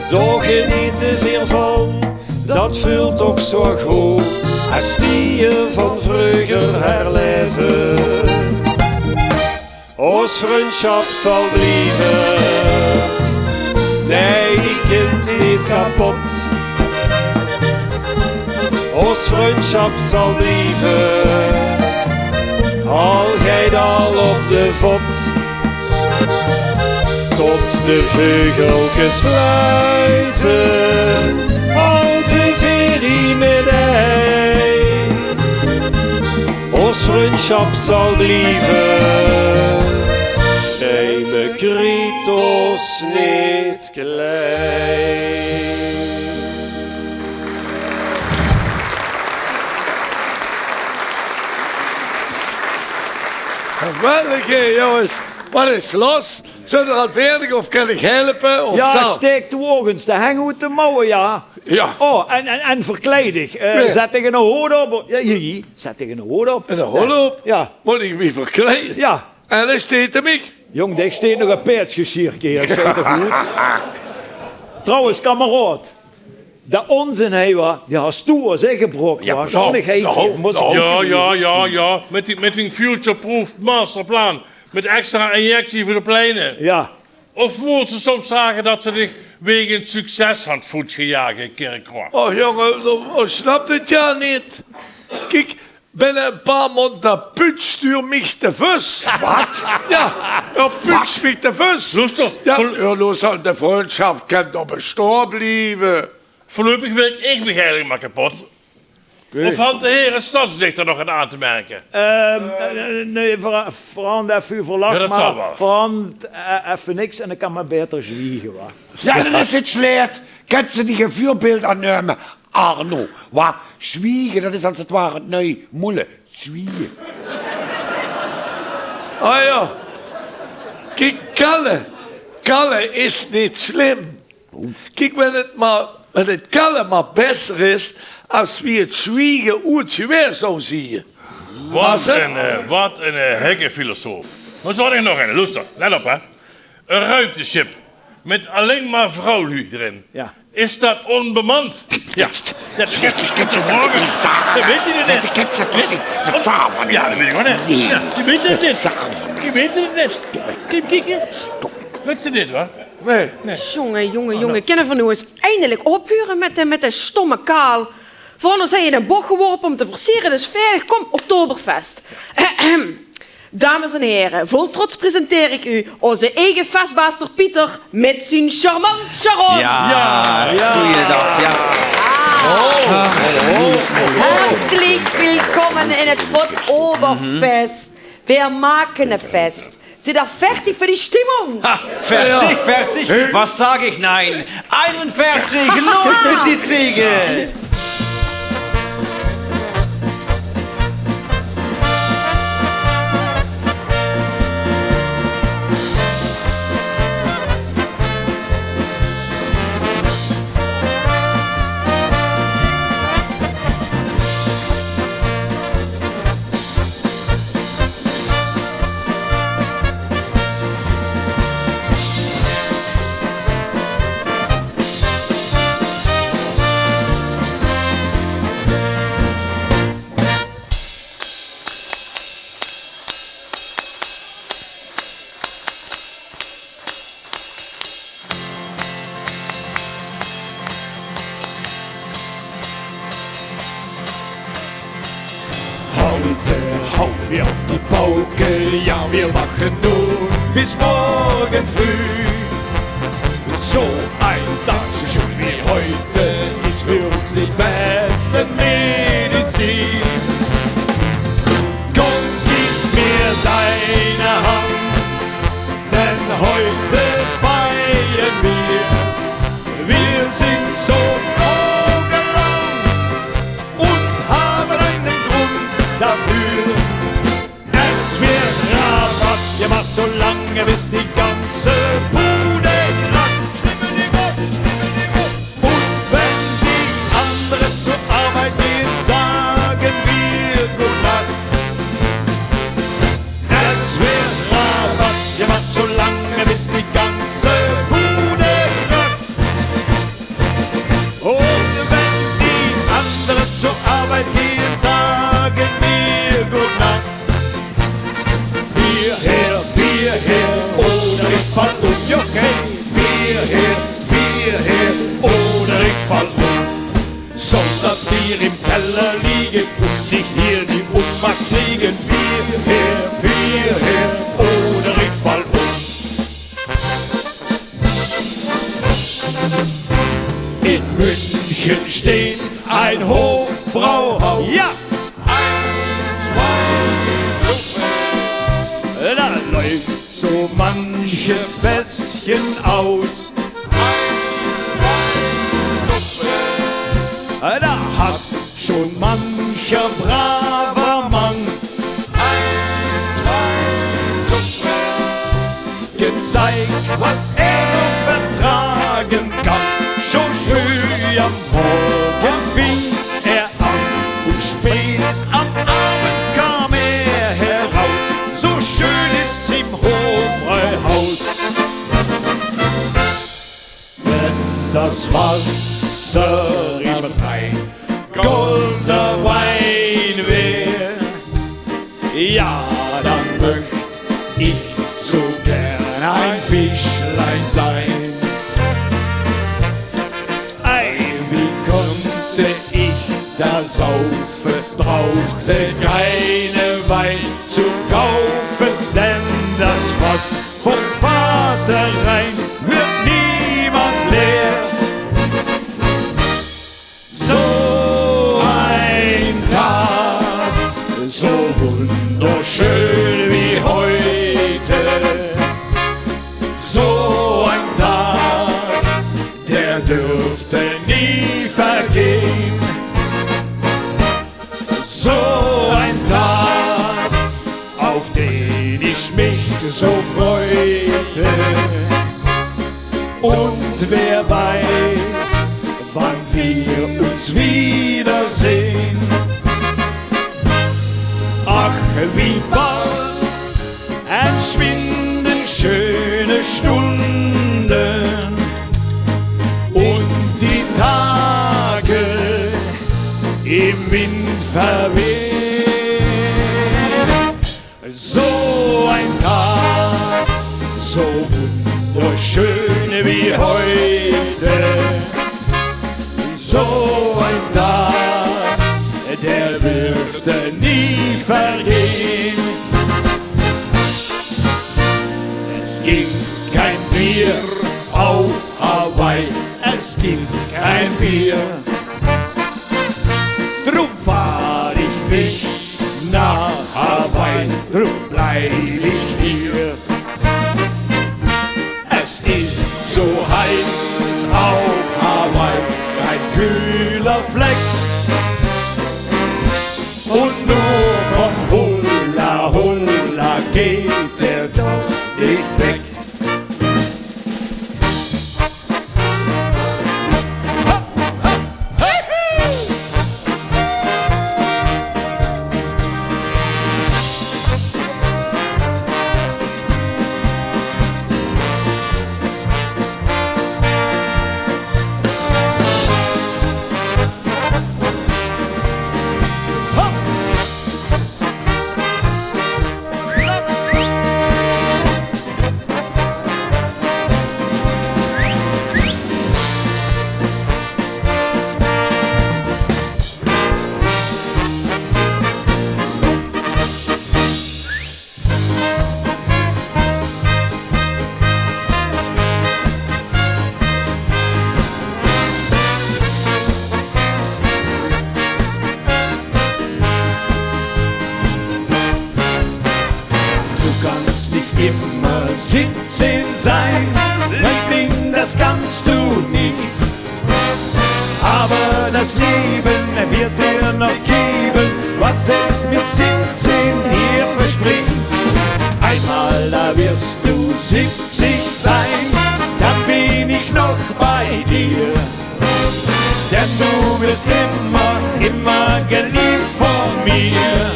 Dao genete veer van, dat veult toch zoe good, es die van vreuger herleve. Ós vrundsjap zal blieve. Nae, die kint neet kapot. Ós vrundsjap zal blieve. Al geit al op de vot. Tot de veugelkes fluite, al te veer hie mit ei. Ós vrundsjap zal blieve. Nae, me kriet ós neet klei. Geweldig, hè, jónges. Wat is los? Zeen v'r al veerdig of kan ich helpe? Of... Jao, zo. Steek de waoges, de heng oet de mouwe, jao. Jao. Oh, en, en, en verkleid dich. Eh, zèt dich 'ne hood op. Jao, jao, jao. Zèt dich 'ne hood op. 'Ne hood op? Jao. Mót ich mich verkleie? Jao. En dae steit 'm mich. Jóng, dae steit nog e paedsjesjierke hie. Steit toch good? Trouwens, kameraod, dae ónzin hie, wa, dae has doe ós ingebrok, wa. Jao, jao, jao, jao. Mit die, mit die future-proof masterplan. Mit extra injectie veur de pleine. Jao. Of wils se soms zage dat ze dich wegens succes aan 't voet gejaag, Kirchroa? Och, jónge, doe, doe snaps 't jao neet. Kiek, binne e paar maond, dan puuts doe mich de vus. Wat? Jao, dan puuts mich de vus. Loester, jao, jao, noe zal de vrundsjap, kan toch bestaon blieve. Veurluipig wirk ich mich eigelik mer kepot. Of hant de hieër stadsdichter nog get aan te merke? Ehm, eh, nae, v'r, v'r hant effe euverlag, jao, dat zal waal. V'r hant, eh, effe niks en dan kan me baeter zwiege, wa? Jao, dat is 't slecht. Kins se dich e veurbeeld aan numme, Arno? Wa, zwiege, dat is es 't ware 't nui moele. Zwiege. Ah jao. Kiek, kalle. Kalle is neet slim. Kiek, wen 't mer, wen 't kalle mer besser is es wie 't zwiege oets gewaes zou zieë. Wat ein, eh, wat ein, eh, hikke filosoof. Mer zoe haw ich nog ein. Loester, let op, hè. Ein ruimtesjip mit allein mer vrouwluuj d'rin. Jao. Is dat ónbemand? Jao. Dat weit ich neet. Jao, dat weit ich neet. Jao, dat weit ich neet. Kiek, kiek. Weit ze dit, wa? Nae. Nae. Jónge, jónge, jónge. Kinne v'r noe ins eindelik opheure mit de, mit de stomme kaal? V'r hant ós hie in de boch geworpe óm te versere, dus vaerdig, kóm, Oktoberfest. Dames en here, vol trots presenteer ich uch ózze eige festbaas Pieter mit zien charmant Sharon. Jao, jao. Goeiedag, jao. Ah. Hartlich willkommen in het Fort Oberfest. Wir machen ein Fest. Seid ihr fertig für die Stimmung? Ha, fertig, fertig. Was sag ich? Nein. Einundvierzig, los mit die Ziege. Heute hauen wir auf die Pauke, ja, wir machen durch bis morgen früh. So ein Tag, so schön wie heute, ist für uns die beste Medizin. Komm, gib mir deine Hand, denn heute feiern wir. Wir sind so froh gelaunt und haben einen Grund dafür. Es wird Rabatz gemacht, so lange bis die ganze Bude kracht. Und wenn die anderen zur Arbeit gehen, sagen wir Gute Nacht. Es wird Rabatz gemacht, so lange bis die ganze Bude kracht. Und wenn die anderen zur Arbeit gehen, sagen wir Gute Nacht. Bier her, Bier her, oder ich fall um. Ja, okay. Bier her, Bier her, oder ich fall um. Soll das Bier im Keller liegen und ich hier die Ohnmacht kriegen. Bier her, Bier her, oder ich fall um. In München steht ein Hofbrauhaus. Ja. Da läuft so manches Festchen aus. Da hat schon mancher braver Mann gezeigt, was er so vertragen kann. Schon früh am Morgen fing er an und spät am Abend kam er heraus. So schön ist's im Hofbräuhaus. Wenn das Wasser im Rhein goldener Wein wär, ja, dann möcht ich so gern ein Fischlein sein. Ei, wie konnte ich da saufen, brauchte keinen Wein zu kaufen, denn das Fass vom Vater Rhein wird niemals leer. So ein Tag, so wunderschön wie heute. So ein Tag, der dürfte nie vergehen. So ein Tag, auf den ich mich so freute. Und wer weiß, wann wir uns wiedersehen. Ach, wie bald entschwinden schöne Stunden und die Tage im Wind verweht. So ein Tag, so wunderschön wie heute. So ein Tag, der dürfte nie vergehen. Es gibt kein Bier auf Hawaii, es gibt kein Bier. Drum fahr ich nicht nach Hawaii, drum bleib ich hier. Geht der Durst nicht weg. Du kannst nicht immer siebzehn sein, Liebling, das kannst du nicht. Aber das Leben wird dir noch geben, was es mit siebzehn dir verspricht. Einmal da wirst du siebzig sein, dann bin ich noch bei dir. Denn du wirst immer, immer geliebt von mir.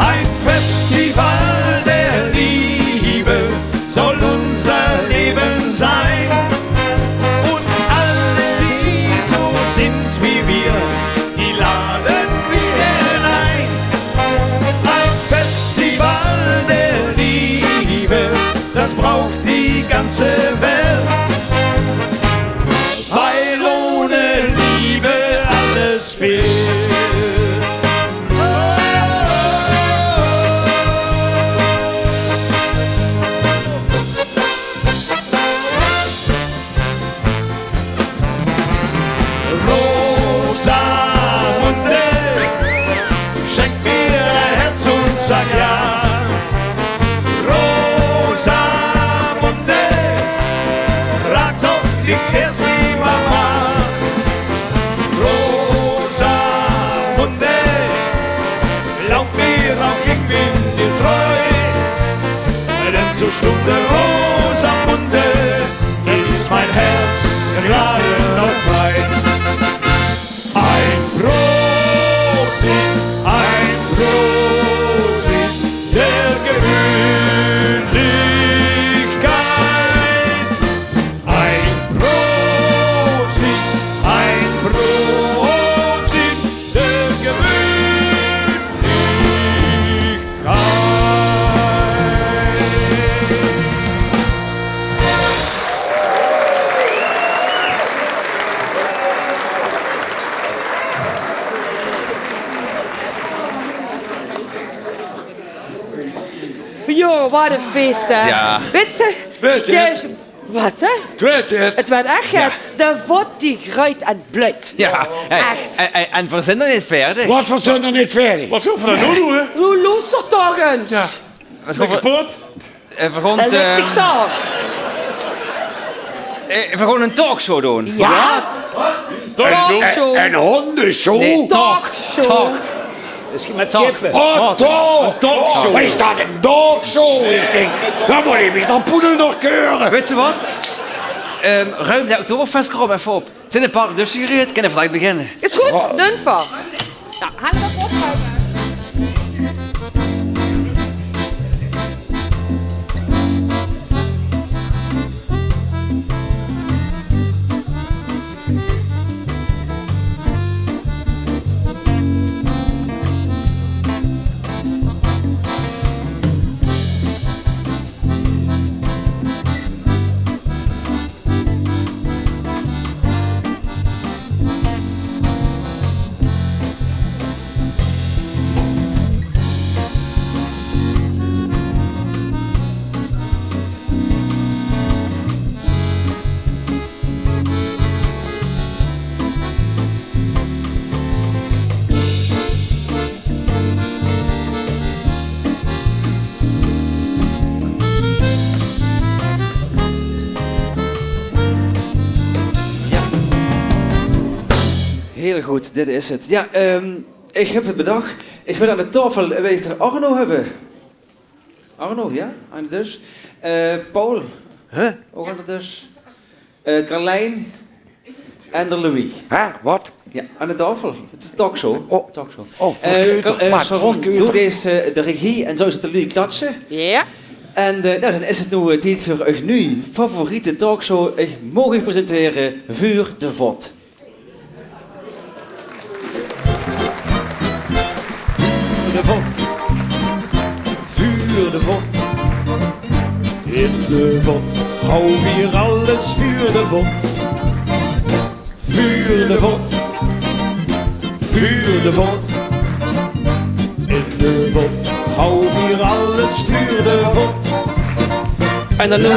Ein Festival der Liebe soll unser Leben sein. Und alle, die so sind wie wir, die laden wir ein. Ein Festival der Liebe, das braucht die ganze Welt. Weil ohne Liebe alles fehlt. Rosamunde, schenk mir dein Herz und sag ja. Rosamunde, frag doch nicht erst die Mama. Rosamunde, glaub mir, auch ich bin dir treu. Denn zur Stunde Rosamunde ist mein Herz gerade noch frei. Ein Prosit, ein Prosit der Gemütlichkeit. Ein Prosit, ein Prosit der Gemütlichkeit. Jao, wat ein fieës, hè? Jao. Wèts se, wat, hè? 't Wuuert ech, hè? De vot die greuit en bleuit. Jao, hè, ech. En, en, en veer zeen nog neet veerdig. Wat, veer zeen nog neet veerdig? Wat veur ein noe, hè? Noe, loester toch ins. Jao. Wat veur ein, eh, veer gaon, eh, veer gaon ein talkshow doon. Jao. Talkshow? Ein, ein hondeshow? Nae, talk. Talkshow. Talk. Is mit kippe. Oh, talk. Talkshow. Wat is dat, ein talkshow? Ich dink, dan mót ich mich d'r poedel nog keure. Wèts se wat? Ehm, ruim de Oktoberfestkraom effe op. Zeen ein paar dusj gereed, kinne veer geliek beginne. Is good, doon v'r. Noe, hang dat op. Heel good, dit is 't. Jao, ehm, ich höb 't bedach. Ich wil aan de taofel, eh, wil ich d'r Arno höbbe. Arno, jao? Aan de dös. Eh, Paul. Hè? Ouch aan de dös. Eh, Carlijn en d'r Louis. Hè? Wat? Jao, aan de taofel. 't Is 'n talkshow. Oh. Talkshow. Oh, eh, verkeuter, Car-, eh, Max, Sharon, verkeuter. Doe dees, eh, de regie en zouw zit d'r Louis klatsje. Jao. En, eh, noe, dan is 't noe, eh, tied veur eur nuuj favoriete talkshow. Ich maag uch presentere Vuur de Vot. Vuur de Vot. Vuur de Vot. In de vot hou vier alles vuur de vot. Vuur de Vot. Vuur de Vot. In de vot hou vier alles vuur de vot. En dan noe,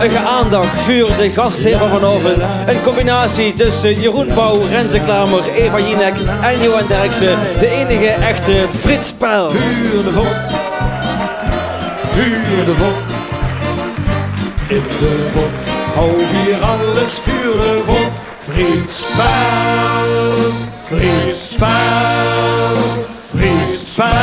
eur aandach veur de gasheer van vanaovend. Ein combinatie tösse Jeroen Pauw, Renze Klamer, Eva Jinek en Johan Derksen. De einige echte Frits Speld. Vuur de vot. Vuur de vot. In de vot hou vier alles vuur de vot. Frits Speld. Frits Speld. Frits Speld.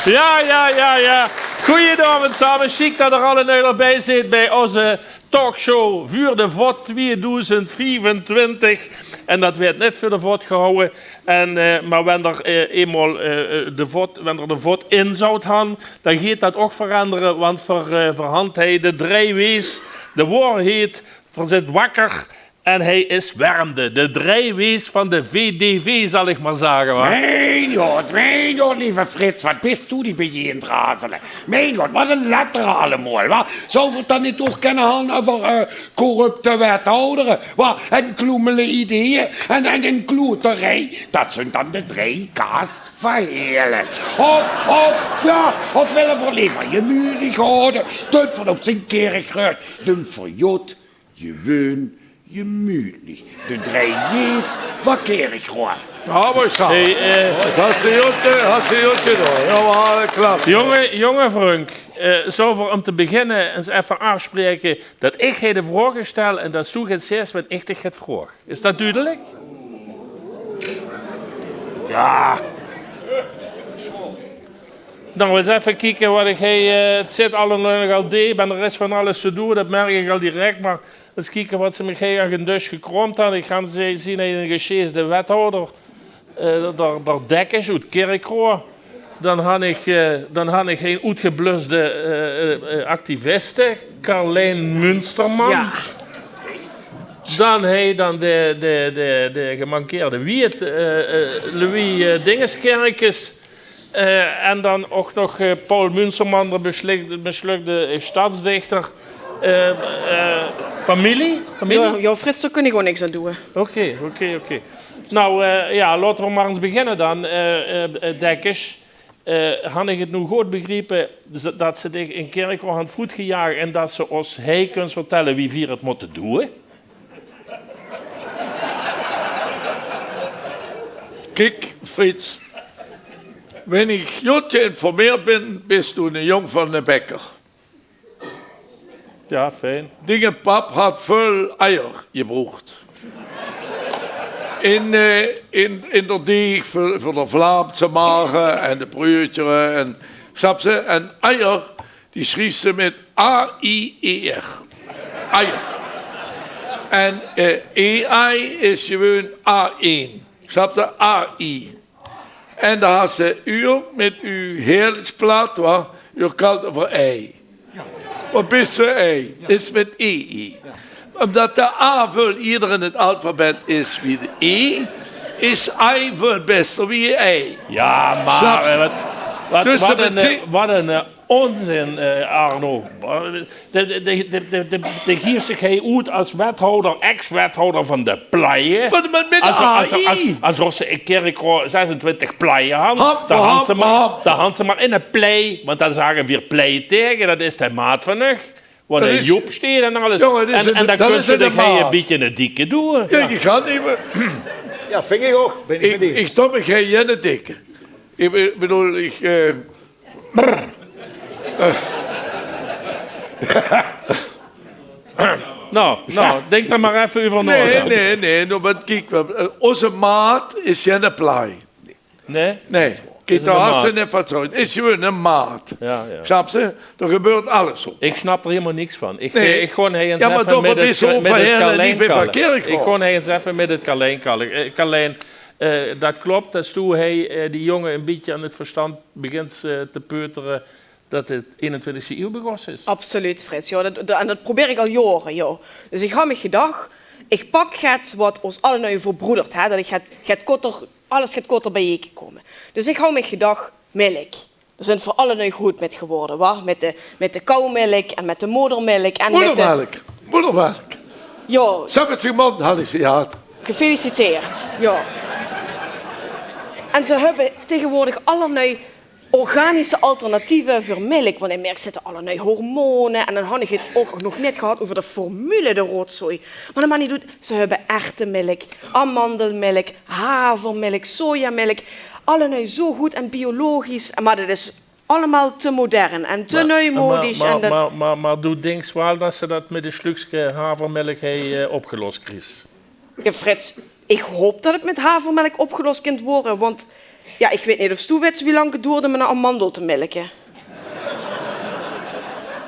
Jao, jao, jao, jao. Goojenaovend same. Sjiek dat d'r alle nuuj d'rbie zit bie ózze talkshow Vuur de Vot tweedoezend viefentwintig. En dat weurt net veur de vot gehouwe. En, eh, mer wen d'r, eh, einmaol, eh, eh, de vot, wen d'r de vot in zout han, dan geet dat ouch verandere. Want v'r, eh, v'r han hie de drei W's, de waorheid, v'r zit wakker. En hie is Wermde, de drei W's van de V D V, zal ich mer zage, wa? Mien god, mien god, lieve Frits, wat bis doe die bie-ein aan 't razele? Mien god, wat ein lettere allemaol, wa? Zouwe v'r 't dan neet ouch kinne han euver, eh, corrupte wethoudere, wa? En kloemele ideeë en, en, en kloeterij. Dat zunt dan de drei K's van Heële. Of, of, jao, of wille v'r lever jemuutlich haoje, dat v'r op zien Kirchroa, dat v'r jot Jeweun jemuutlich. De drei J's van Kirchroa. Jao, mer ich zag. Hey, eh, dat has se good, eh, has se good gedaon. Jao, mer, eh, klaar. Jónge, jónge vrunk, eh, zólle v'r óm te beginne ins effe aafspraeke dat ich hie de vraoge stel en dat doe get zaes wen ich dich get vraog. Is dat dudelik? Jao. Noe, ins effe kieke wat ich hie, eh, 't zit allemaol nogal deep en d'r is van alles te doon, dat merk ich al direk, mer Ins kieke wat ze mich hie aan de dös gekraomp han. Ich han ze-, zeen hie eine gesjeesde wethouder. Eh, d'r, d'r Dekkers oet Kirchroa. Dan han ich, eh, dan han ich ein oetgeblusde, eh, eh, activiste, Carlijn Munsterman. Jao. Dan hie dan de, de, de, de gemankeerde wiet, eh, eh, Louis, eh, Dingeskerkes. Eh, en dan ouch nog, eh, Paul Munsterman, d'r beslik-, mislökde, eh, stadsdichter. Eh, eh, femilie? Femilie? Jao, jao, Frits, dao kóns se ouch niks aan doon. Oké, oké, oké. Noe, eh, jao, laote v'r mer ins beginne dan. Eh, eh, eh, Dekkers, eh, han ich 't noe good begrepe z-, dat ze dich in Kirchroa han voetgejaag en dat se ós hie kóns vertèlle wie veer 't mótte doon? Kiek, Frits. Wen ich good geïnformeerd bin, bis doe eine jóng van eine bekker. Jao, fijn. Dinge pap had väöl eier jebroecht. In, eh, in, in d'r deeg veur, veur de vlaam te make en de breudjes en, snaps se? En eier, die sjriefs se mit A I E R. Eier. En, eh, A I is jeweun A ein. Snaps se? A I. En dan has se uur mit uw Heëlesj plat, wa? Uur kalt euver ei. Wat bis se ei? Is mit E I. Ómdat de A väöl ierder in 't alfabet is wie de E, is ei väöl bèster wie ei. Jao, mer, eh, wat, wat, dus wat ein, eh, wat ein, eh, ónzin, eh, Arno. De, de, de gief zich hie oet es wethouder, ex-wethouder van de pleie. Van de, mit, mit de A I. Esof ze in Kirchroa zesentwintig pleie han. Dan han ze mer, dan han ze mer eine plei, want dan zage veer plei taenge, dat is de maat van uch. Wo de Joep steit en alles. Jóng, en dan kóns se dich hie ein bietje eine dikke doon. Jao, ich gaon neet mieë. Jao, vinj ich ouch. Ich, ich doon mich hie geine dikke. Ich be-, bedoel, ich, eh, Brr. Eh. Noe, noe, dink d'r mer effe euver nao. Nae, nae, nae, noe, want kiek, eh, ózze maat is geine plaai. Nae? Nae, kiek, dao haes se neet van zoe. Is gewoon eine maat. Jao, jao. Snaps se? Dao gebeurt alles op. Ich snap d'r hielemaol niks van. Ich, eh, ich gaon hie ins effe mit 't, mit 't Kalein kalle. Ich gaon hie ins effe mit 't Kalein kalle. Eh, Kalein, eh, dat klop, dat doe hie, eh, die jónge ein bietje aan 't verstand begins, eh, te peutere, dat de einentwintigste iew begós is. Absoluut, Frits. Jao, dat, dat, en dat probeer ich al jaore, jao. Dus ich haw mich gedach, ich pak get wat ós allenui verbroedert, hè, dat ich get, get kotter, alles get kotter biejein kómme. Dus ich haw mich gedach, milk. Dao zeen v'r allenui groet mit gewore, wa? Mit de, mit de kouwmilk en mit de modermilk en mit de... Moedermelk. Moedermelk. Jao. Zelfs in mond had ik ze gehad. Gefeliciteerd. Jao. En ze höbbe taegewoordig allenui organische alternatieve veur milk, want in milk zitte allenui hormone en dan han ich 't ouch nog neet gehad euver de formule, de rotzooi. Mer dat maak neet oet, ze höbbe ertemilk, amandelmilk, havermilk, sojamilk, allenui zoe good en biologisch, mer dat is allemaol te modern en te nuujmodisch en dat... Mer, mer, mer doe dinks waal dat se dat mit e slukske havermilk hie, eh, opgelos kries? Jao, Frits, ich haop dat 't mit havermelk opgelos kint waere, want, jao, ich weit neet of s toe weits wie lang 't doert um 'n amandel te milke.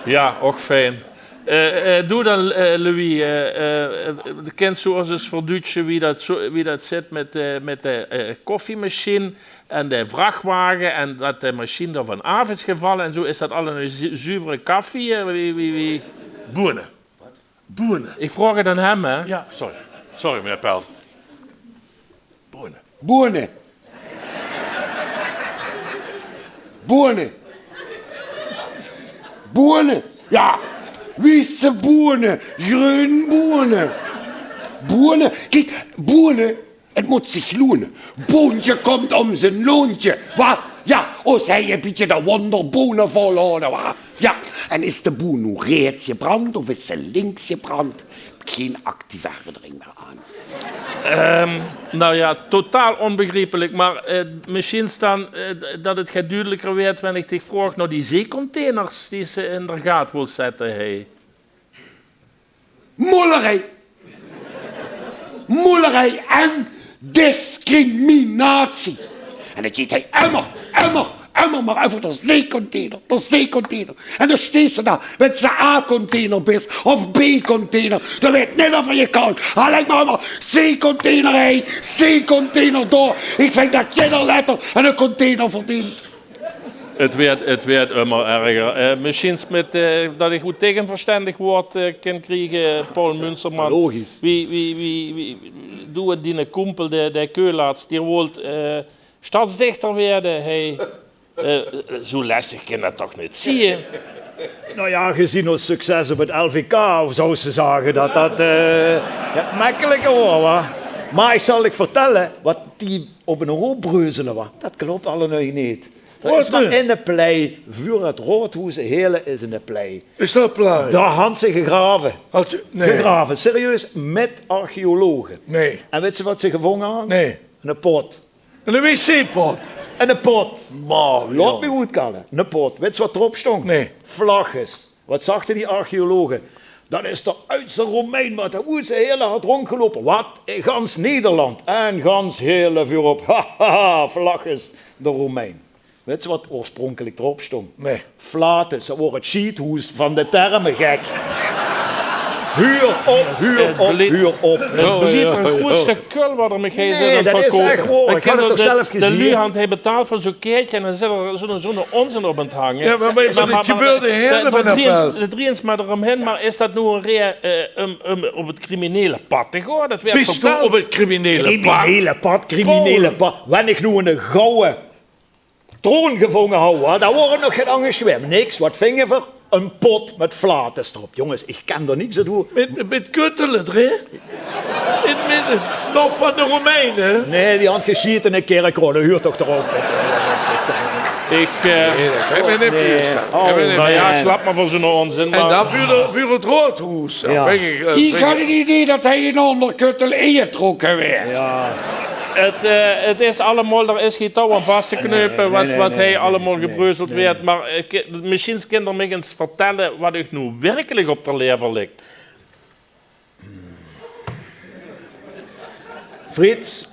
Jao, och fijn. Eh, eh, doe dan, eh, Louis, eh, eh, eh, kins doe ós ins verduutsje wie dat zo, wie dat zit mit, eh, mit de, eh, koffiemachien en de vrachwage en dat de machien d'r van aaf is gevalle en zo? Is dat al 'n zu-, zuvere kaffie? Eh, wie, wie, wie? Boene. Boene. Ich vraog 't aan häöm, hè? Ja, sorry. Sorry, meneer Pelt. Boene. Boene. Boene. Boene. Ja, wisse boene, greun boene. Boene. Kiek, boene, 't mót zich loene. Boontje kump óm zien loontje. Wa? Ja, ós hie e bietje de wónderboene vóllade, wa? Ja, en is de boen noe rechts gebrand of is ze links gebrand? Gein actieve herinnering mier aan. Ehm, nou ja, totaal onbegriepelik, mer, eh, mesjiens dan, eh, dat 't get duudeliker weurt wen ich dich vraog nao die zeecontainers die se in d'r gaat wils zètte, hè. Moelerij. Moelerij en discriminatie. En 't geit hie ummer, ummer, ummer mer euver d'r zeecontainer, d'r zeecontainer. En dan steis se dao, wens se A-container bis of B-container, dan weit neet of se kans. Allein mer ummer zeecontainer hie, zeecontainer dao. Ich vinj dat jidder letter 'ne container verdeent. 't Weurt, 't weurt ummer erger. Eh, mesjiens mit, eh, dat ich oet tegenverstendig woord, eh, kin kriege, Paul Munsterman. Logisch. Wie, wie, wie, wie, doe en diene kómpel, de, de Keulaerts, die woolt, eh, stadsdichter weurde, hè. Eh, zo lestig kin dat toch neet zieë? Nou ja, gezien ós succes op 't L V K, of zous se zage dat dat, eh, ja, mekkeliker waor, wa? Mer ich zal dich vertelle, wat die op 'n hoop breuzele, wa? Dat klop allemaol neet. D'r is mer eine plei, veur 't raodhoes hele is eine plei. Is dat plei? Dao han ze gegrave. Had ze, nee. Gegrave, serieus, mit archeologe. Nee. En wits se wat ze gevónge han? Nee. Eine pot. Eine wc-pot? Eine pot. Laot mich oetkalle. Eine pot. Wits se wat d'rop stóng? Nee. Flaccus. Wat zagte die archeologe? Dat is d'r oudste Romein, wat d'r oets hele had róndgeloupe. Wat? In gans Nederland. En gans hele Europe. Ha, ha, ha, Flaccus, d'r Romein. Wits se wat oorspronkelik d'rop stóng? Nee. Flatus, dat waor 't sjiethoes van de Terme, gek. Huur op, huur op, huur op. 't Blief d'r groetste kul wat d'r mich hie zit aan 't verkoupe. Nee, dat is ech waor. Ich han 't toch zelf gezieë. De luuj han hie betaald veur zoe'n kaertje en dan zit d'r zoe'n, zoe'n ónzin op aan 't hange. Ja, mer wits se, dat gebeurt hie neet, meneer Pelt. D'r drieëns mer d'róm hin, mer is dat noe 'n reë, eh, um, um op 't criminele pad te gaon? Dat weurt verteld. Bis doe op 't criminele pad? Criminele pad, criminele pad. Wen ich noe 'ne gouwe troon gevónge hou, hè, dan waor 't nog get angers gewaes. Niks, wat vinge v'r? Ein pot mit Flatus d'rop. Jónges, ich kin d'r niks aan doon. Mit, mit kuttele d'rin? In 't midde. Nog van de Romeine? Nee, die han gesjiete in de kèrk, huurt toch d'rop. Ich, eh, nou ja, slap mer van zoe'n ónzin. En dan veur 't, veur 't raodhoes. Ja. Ich had 't idee dat hie 'n ónderkuttel ingetrokke weurt. Ja. 't, eh, 't is allemaol, d'r is gei touw aan vas te kneupe wat, wat hie allemaol gebreuzeld weurt. Mer, eh, mesjiens kint d'r mich ins vertelle wat uch noe wirkelik op d'r lever ligk. Frits,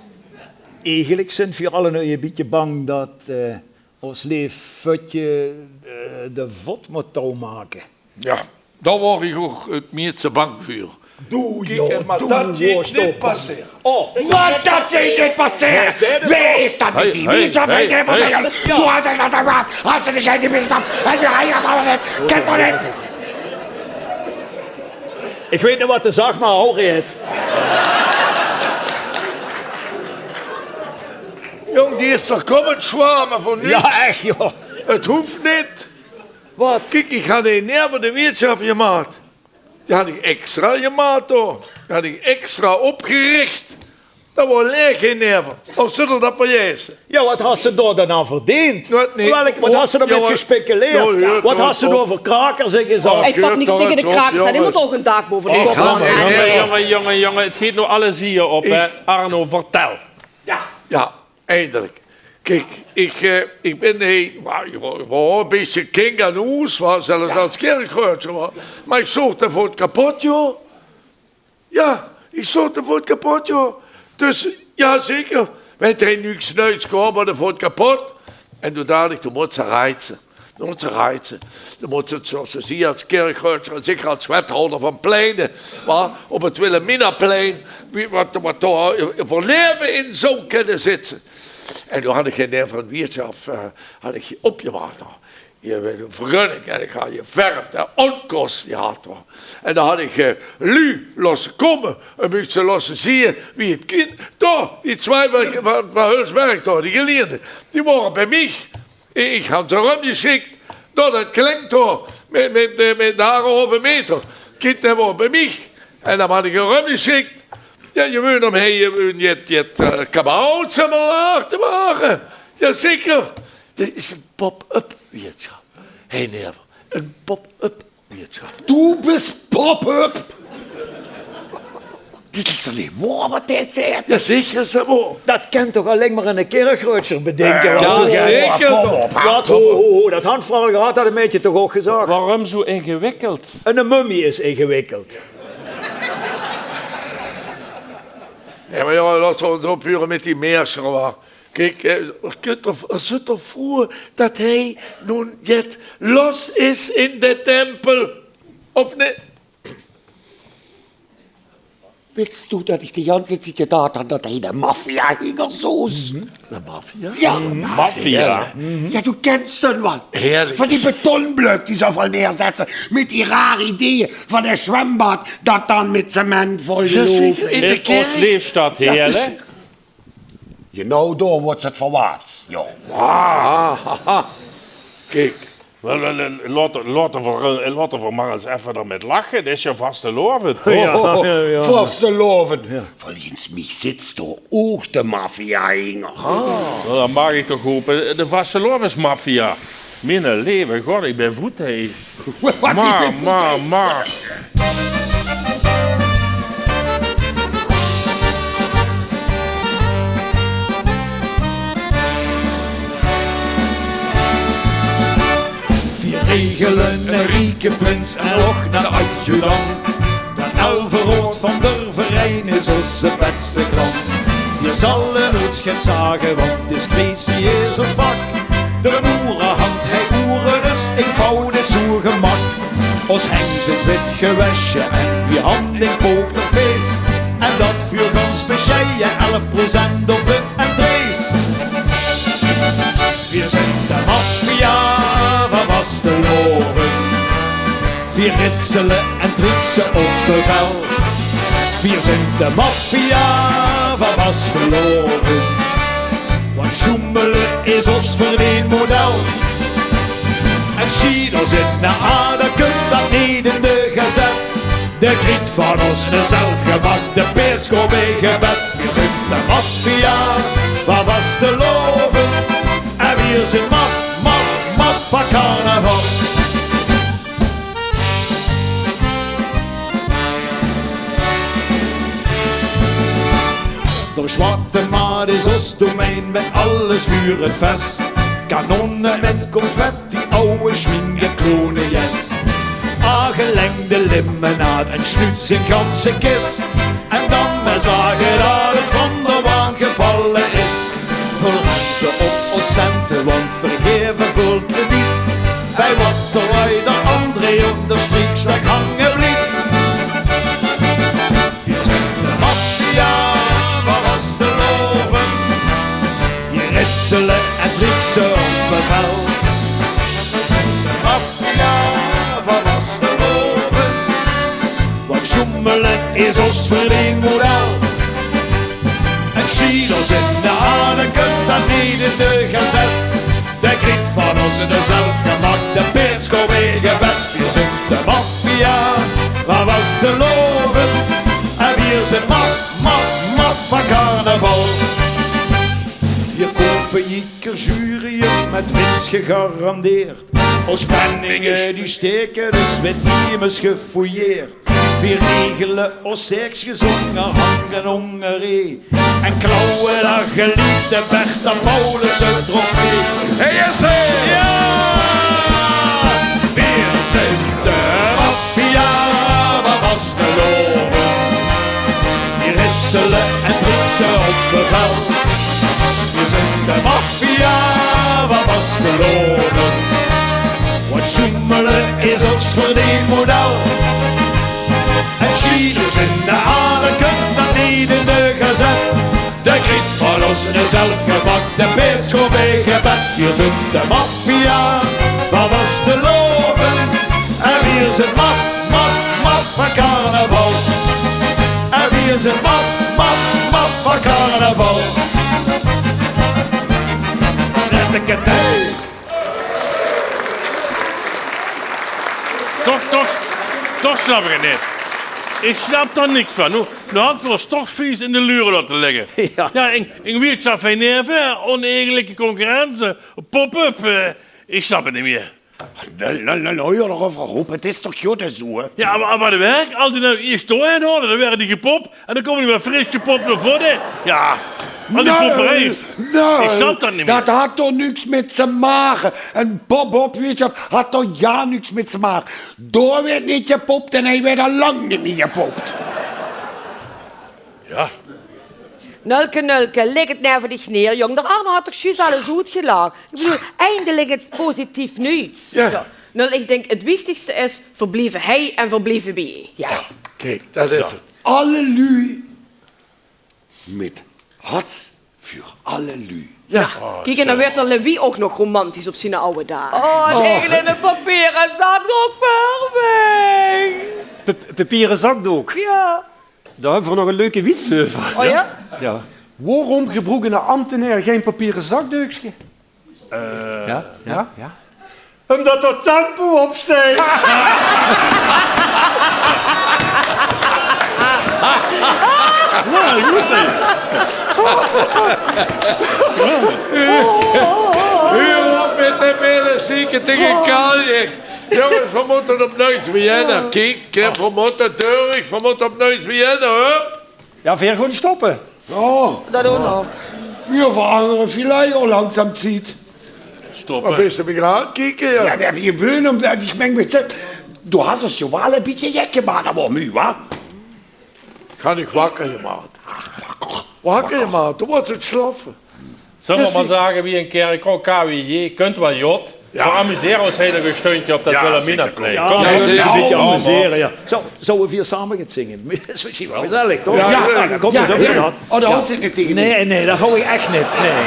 eigelik zunt vier allenuuj e bietje bang dat, eh, ós leef vötje, eh, de vot mót touwmake. Jao, dao waor ich ouch 't mieëste bang veur. Doe, kiek, jao, en mer doe, dat jao, dit stop. Passeert. Oh, wat dat zit dit passeert? Wae is dat mit die wieëtjaf? Hey, hey, hey. Doe, dat, dat, dat, dat, as ze de geit die wieëtjaf, en die, kent dat neet. Ich weit neet wat de zag, mer hou reed. Jóng, die is d'r kómme sjwame veur niks. Jao, ech, jao. 't Hoof neet. Wat? Kiek, ich han ein neer van de wieëtjaf gemaat. Die han ich extra gemaat, huur. Die han ich extra opgerich. Dat waor leeg, gein neer. Of zólle dat verjesse? Jao, wat has se dao dan aan verdeend? Wat neet? Welk, wat has se dao mit gespeculeerd? Jao, jao, wat has se dao veur krakers in gezat? Ich pak niks taege de krakers, hè. Die mótte ouch ein daak bove de kop hawwe. Jónge, jónge, jónge, jónge, 't geit noe alle zieë op, hè. Arno, vertèl. Jao. Jao. Eindelik. Kiek, ich, eh, ich bin hie, wa, wa, wa, e bietje kink aan hoes, wa, zelfs es Kirchroadsjer, wa. Mer ich zoog de vot kepot, jao. Jao, ich zoog de vot kepot, jao. Dus, jao, zeker. Wen d'r nuuks nuits kaom, waor de vot kepot. En doe daach ich, doe mós se reitse. Noe, ze reitse. Doe mós se, zoeas se zie, es Kirchroadsjer, zeker es wethouder van pleine, wa, op 't Wilhelminaplein, wie, wat, wat dao veur laeve in zou kinne zitte. En doe han ich gein neer van wieëtjaf, eh, han ich opgemaat, wa. Hie, mit ein vergunning, en ich han geverf, de ónkoste gehad, wa. En dan han ich, eh, luuj losse kómme, en mich ze losse zieë wie 't kin. Dao, die twieë van, van, van Hulsberg, dao, die geliende, die waore bie mich. Ich, ich han ze römgesjik. Noe, dat klink toch mit, mit, eh, mit de haof meter. Kind, dae waor bie mich. En dan han ich 'm römgesjik. Jao, gewoon óm hie, eh, jet, jet, eh, kabaal, zègk mer, achter te make. Jao, zeker. Dit is ein pop-up, wieëtjaf. Hé, neer, ein pop-up. Doe bis pop-up! Dit is toch neet waor wat dae zaet? Jao, zeker is dat waor. Dat kan toch allein mer eine Kirchroadsjer bedinke? Jao, zeker. Kóm op, hè. Wat? Ho, ho, ho, dat han v'r al gehad, dat haet 't maedje toch ouch gezag. Waorum zoe ingewikkeld? Eine mummie is ingewikkeld. Jao, mer jao, laot ós ophure mit die meersjer, wa. Kiek, eh, kunt d'r, is 't toch veur dat hae noe jet los is in de tempel? Of neet? Wits doe dat ich de ganse tied gedacht han dat hae de maffia-hinger zoog? De maffia? Jao. Maffia? Jao, doe kins 'm waal. Heerlik. Van die betonblök die ze euveral neerzètte, mit die rare ideeë van e zwembad dat dan mit cement volgelaupe is. In ós leefstad Heerle. Genau dao wuuert 't verwaats, jao. Ah, haha. Kiek. Wel, wel, eh, laot, laote v'r, eh, laote v'r mer ins effe d'rmit lache. 't Is jao vastelaovend. Jao, jao, jao. Vastelaovend. Jao. Volges mich zits doe ouch de maffia-hinger. Ah. Noe, dan maag ich toch hope, de vastelaovesmaffia. Miene leve god, ich bin voet, hè. Mer, mer, mer. Veer regele eine rieke prins en ouch nog adjudant. D'n Elverhood van d'r verein is ózze bèste klant. Veer zalle noets get zage, want discretie is ós vak. De moere hant hei oere, dus in faun is zoe gemak. Ós heng zit wit gewesje en veer han ein pokerfees. En dat veur gans besjeie elf procent op de entrees. Veer zint de maffia van vastelaovend. Veer ritsele en triekse op bevel. Veer zint de maffia van vastelaovend. Want sjoemele is ós verdienmodel. En sjiet ós in de aad, dan kump dat neet in de gazet. De kriet van ós 'n zelfgemaakde peerdskop bie gebed. Veer zint de maffia van vastelaovend. En veer zint maf, maf, maf van carnaval. D'r Zwarte Maat is ós domein, mit alles veur 't fes. Kanonne mit confetti, die aw sjmink en klonejes. Aangelengde limmenaad en sjnuuts in ganse kis. En dan mer zage dat 't van d'r Sjoemele is ós verdeemodel. En sjiet ós in de ane, kump dat neet in de gezèt. De kriet van ós de zelfgemaakde peetskoop in gebèd. Veer zeen de maffia, van vastelaovend. En veer zeen maf, maf, maf van carnaval. Veer koupe jieker jury op, mèt wins gegarandeerd. Ós penninge die steke, dus weurt niemes gefouilleerd. Veer regele ós seks, gezónge, hange óngeree. En klauwe dat geliekde Bertha Paulussen trofee. Hey, is ie! Jao! Veer zeen de maffia van vastelaovend. Veer ritsele en trietse op bevel. Veer zeen de maffia van vastelaovend. Want sjoemele is ós verdeemodel. En sjiet ós in de ane, kump dat neet in de gezèt. De kriet van ós de zelfgemaakde peetskoop in gebèd. Veer zeen de maffia van vastelaovend. En veer zeen maf, maf, maf van carnaval. En veer zeen maf, maf, maf van carnaval. Retteketee. Toch, toch, toch snap ich 't neet. Ich snap dao niks van. Noe, noe hant v'r ós toch vies in de lure laote ligke. Jao. Jao, in, in wieëtschaft hei neve, oneerlike concurrence, pop-up, eh, ich snap 't neet mieë. Noe, noe, noe, noe, joh, dao euver rope, 't is toch good zoe, hè? Jao, mer, mer de werk, al die noe ieësjt doorhaer, huur, dan waere die gepop en dan kómme die weer fris gepop nao vore. Jao, al die popperij. Noe, ich snap dat neet mieë. Dat hat toch niks mit ze make. Ein pop-up, wieëtschaft, hat toch jao niks mit ze make. Dao weurt neet gepop en hei weurt al lang neet mieë gepop. Jao. Nölke, Nölke, lik 't neve dich neer, jóng. D'r Arno hat toch zjuus alles oetgelag. Ich bedoel, eindelik 't positief nuuts. Jao. Jao. Nöl, ich dink 't wichtigste is, veer blieve hei en veer blieve bie. Jao. Kiek, dat is 't. Alle luuj mit hart veur alle luuj. Jao. Kiek, en dan weurt d'r Louis ouch nog romantisch op ziene awwe daag. Oh, ich wil 'ne papiere zakdook veur mich. P-, papiere zakdook? Jao. Dao höbbe v'r nog 'n leuke wiets euver. Oh jao? Jao. Waorom gebroek 'ne ambtenaer gein papiere zakdeukske? Eh, jao, jao, jao. Umdat d'r tempo op steit. Jao, good, hè. Huur op mit de middezieke taenge Kaljik. Jónges, veer mótte opnuits beginne. Kiek, veer mótte durch, veer mótte opnuits beginne, hup. Jao, veer gaon stoppe. Jao. Dat ouch nog. Veer verangere vielleicht al langzaam tied. Stoppe. Wat bis te mich aan 't kieke, jao? Jao, veer höbbe gebeun, umdat ich meng, wits te, doe has ós zowaal e bietje jek gemaak, dat waor muuj, wa? Gaon ich wakker gemaak. Wakker gemaak, doe waors 't sloffe. Zölle v'r mer zage, wie in Kirchroa, K W J, kunt waal, jot. Jao. V'r amusere ós hie nog e sjtundje op dat Wilhelminaplein. Jao, zeker. Kóm, jao, e bietje amusere, jao. Zo, zölle v'r same gaon zinge? Dat is mesjien waal gezellig, toch? Jao, jao, jao. Kóm, jao, jao. Oh, dao houw ich neet taenge. Nae, nae, dat hou ich ech neet. Nae.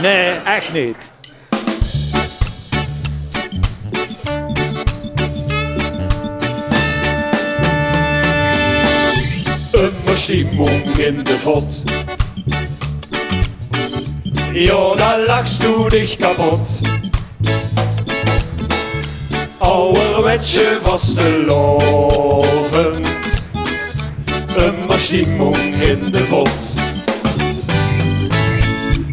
Nae, ech neet. Ummer stimmung in de vot. Jao, dan lachs doe dich kapot. Awwerwetsje vastelaovend. Ummer stimmung in de vot.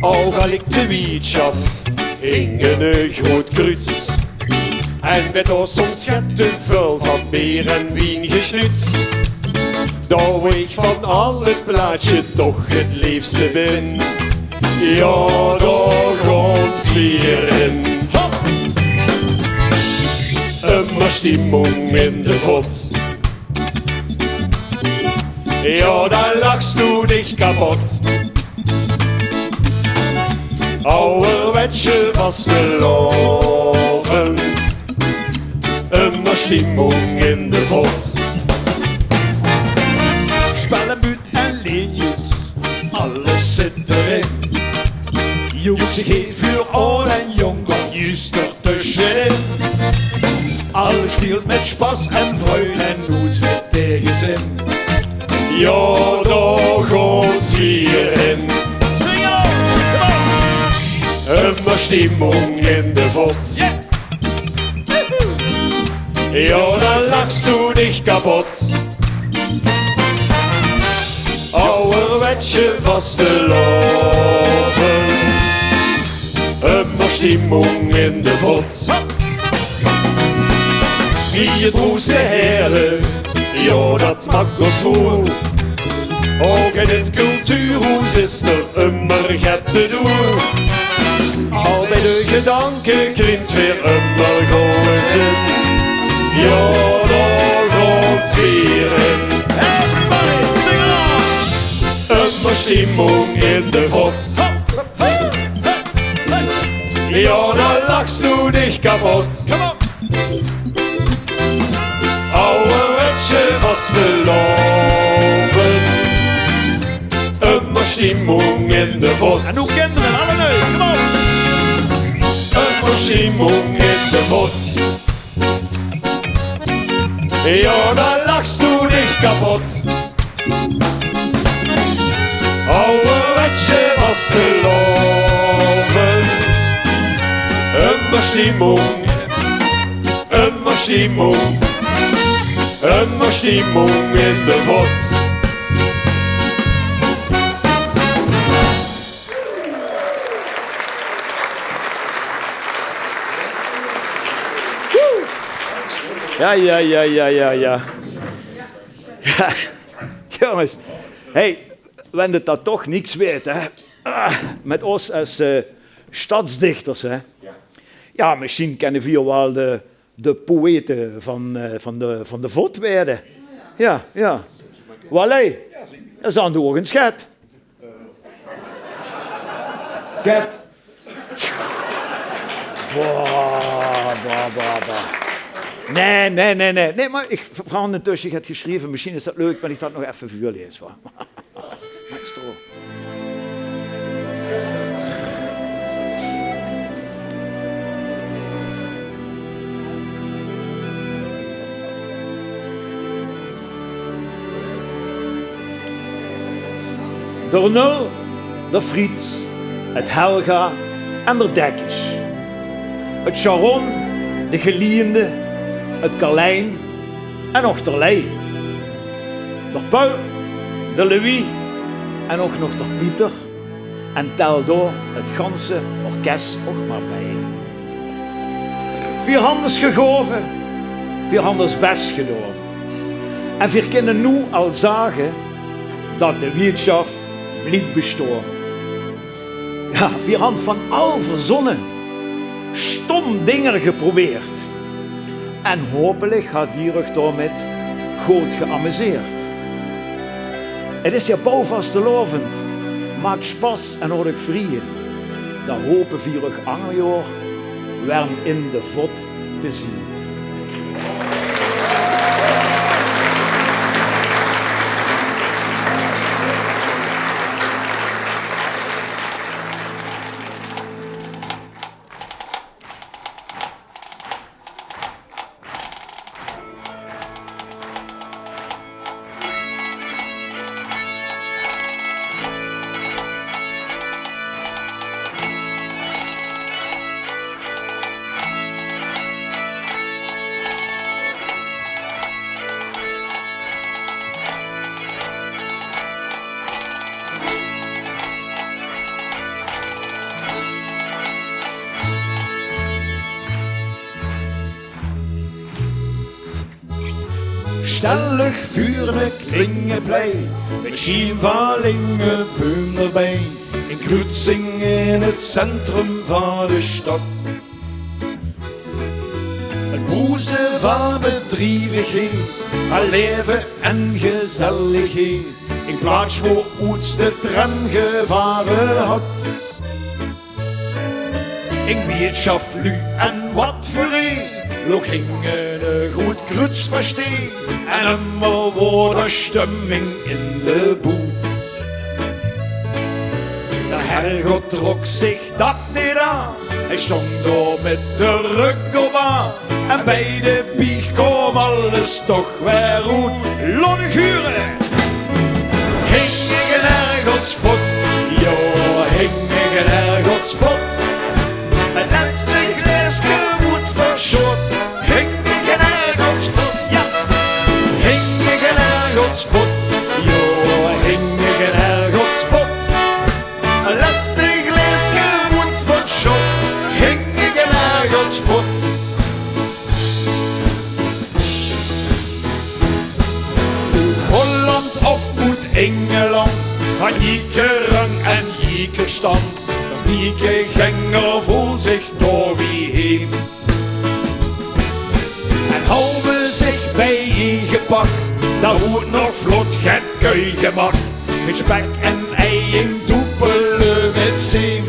Ouch al lik de wieëtschaft in 'ne groot kruuts. En mit ós soms get te väöl van beer en wien gesjnuuts. Dao wo ich van al 't plaatsje toch 't leefste bin. Jao, dao gaon veer in. Hop! Ummer stimmung in de vot. Jao, dan lachs doe dich kapot. Awwerwetsje vastelaovend. Ummer stimmung in de vot. Spellebuut en leedjes, alles zit d'rin. Joekse geet veur aad en jónk of juust d'r tösjenin. Alles speelt mit sjpas en vreugd en noets mit gezin. Jao, dao gaot vier in. Zing op! Ummer stimmung in de vot. Jao, dan lachs doe dich kapot. Awwerwetsje vastelaovend. Ummer stimmung in de vot. Wie 't broes de hele, jao, dat maak os voel. Ouch in 't cultuurhoes is d'r ummer get te doon. Al bie de gedanke klink veer ummer gooj zin. Jao, dao gaot veer in. Everybody, sing along! Ummer stimmung in de vot. Jao, dan lachs doe dich kapot. Awwerwetsje vastelaovend. Ummer stimmung in de vot. En noe kinne veer allemaol, kom op. Ummer stimmung in de vot. Jao, dan lachs doe dich kapot. Awwerwetsje vastelaovend. Ummer stimmung. Ummer stimmung. Ummer stimmung in de vot. Jao, jao, jao, jao, jao, jao. Jao, jónges. Hey, wen 't dan toch niks weurt, hè. Ah, mit os es, eh, stadsdichters, hè. Jao, mesjien kinne veer waal de, de poëte van, eh, van de, van de vot weure. Jao, jao. Waal, hey, dat is aan de ogen schet. Get. Boah, boah, boah, boah. Nae, nae, nae, nae. Nae, mer ich v-, veer hant intösse get gesjreve. Mesjien is dat leuk, wen ich dat nog effe veurlaes, wa? Maestro. D'r Nul, d'r Friets, 't Helga en d'r Dekkes. 't Sharon, de Geliende, 't Carlijn en och d'r Lei. D'r Paul, d'r Louis en och nog d'r Pieter. En tel dao 't ganse orkes och mer bie. Veer hant os gegaove, veer hant os bès gedaon. En veer kinne noe al zage dat de wieëtsjaf blief bestaon. Jao, veer hant van al verzonne, stom dinger geprobeerd. En hopelik hat geer uch daomit good geamuseerd. 't Is jao bouw vastelaovend, maak spas en haot uch vrieje. Dan hope veer uch anger jaor weer in de vot te zien. Stèl uch veur 'ne klinge plei, mit sjienvalinge beum d'rbij. 'n Kruutsing in 't centrum van de stad. 't Broeze van bedrievigheid, van laeve en gezelligheid. 'n Plaats wo oets de tram gevare hat. 'n Wieëtsjaf, luuj en wat veur ee, loog hinge 'n groeët kruuts veur stee. En ummer waor d'r stemming in de boed. D'r Helga trok zich dat neet aan. Hae stóng dao mit de rök op aan. En bij de bieg kaom al is toch weer oet. Laot uch hure. Hing ich in ergods vot, jao, hing ich in ergods vot. 't Lètste glaeske woort versjot. Hing ich in ergods vot, jao. Hing ich in ergods vot, jao, hing ich in ergods vot. 't Lètste glaeske woort versjot. Hing ich in ergods vot. Oet Holland of oet Ingeland, van jieke rang en jieke stand, van jieke genger voel zich dao wie heem. En hou me zich bie eige pak, dao woort nog vlot get kuigemak. Mit spek en ei in doepele mit zeem.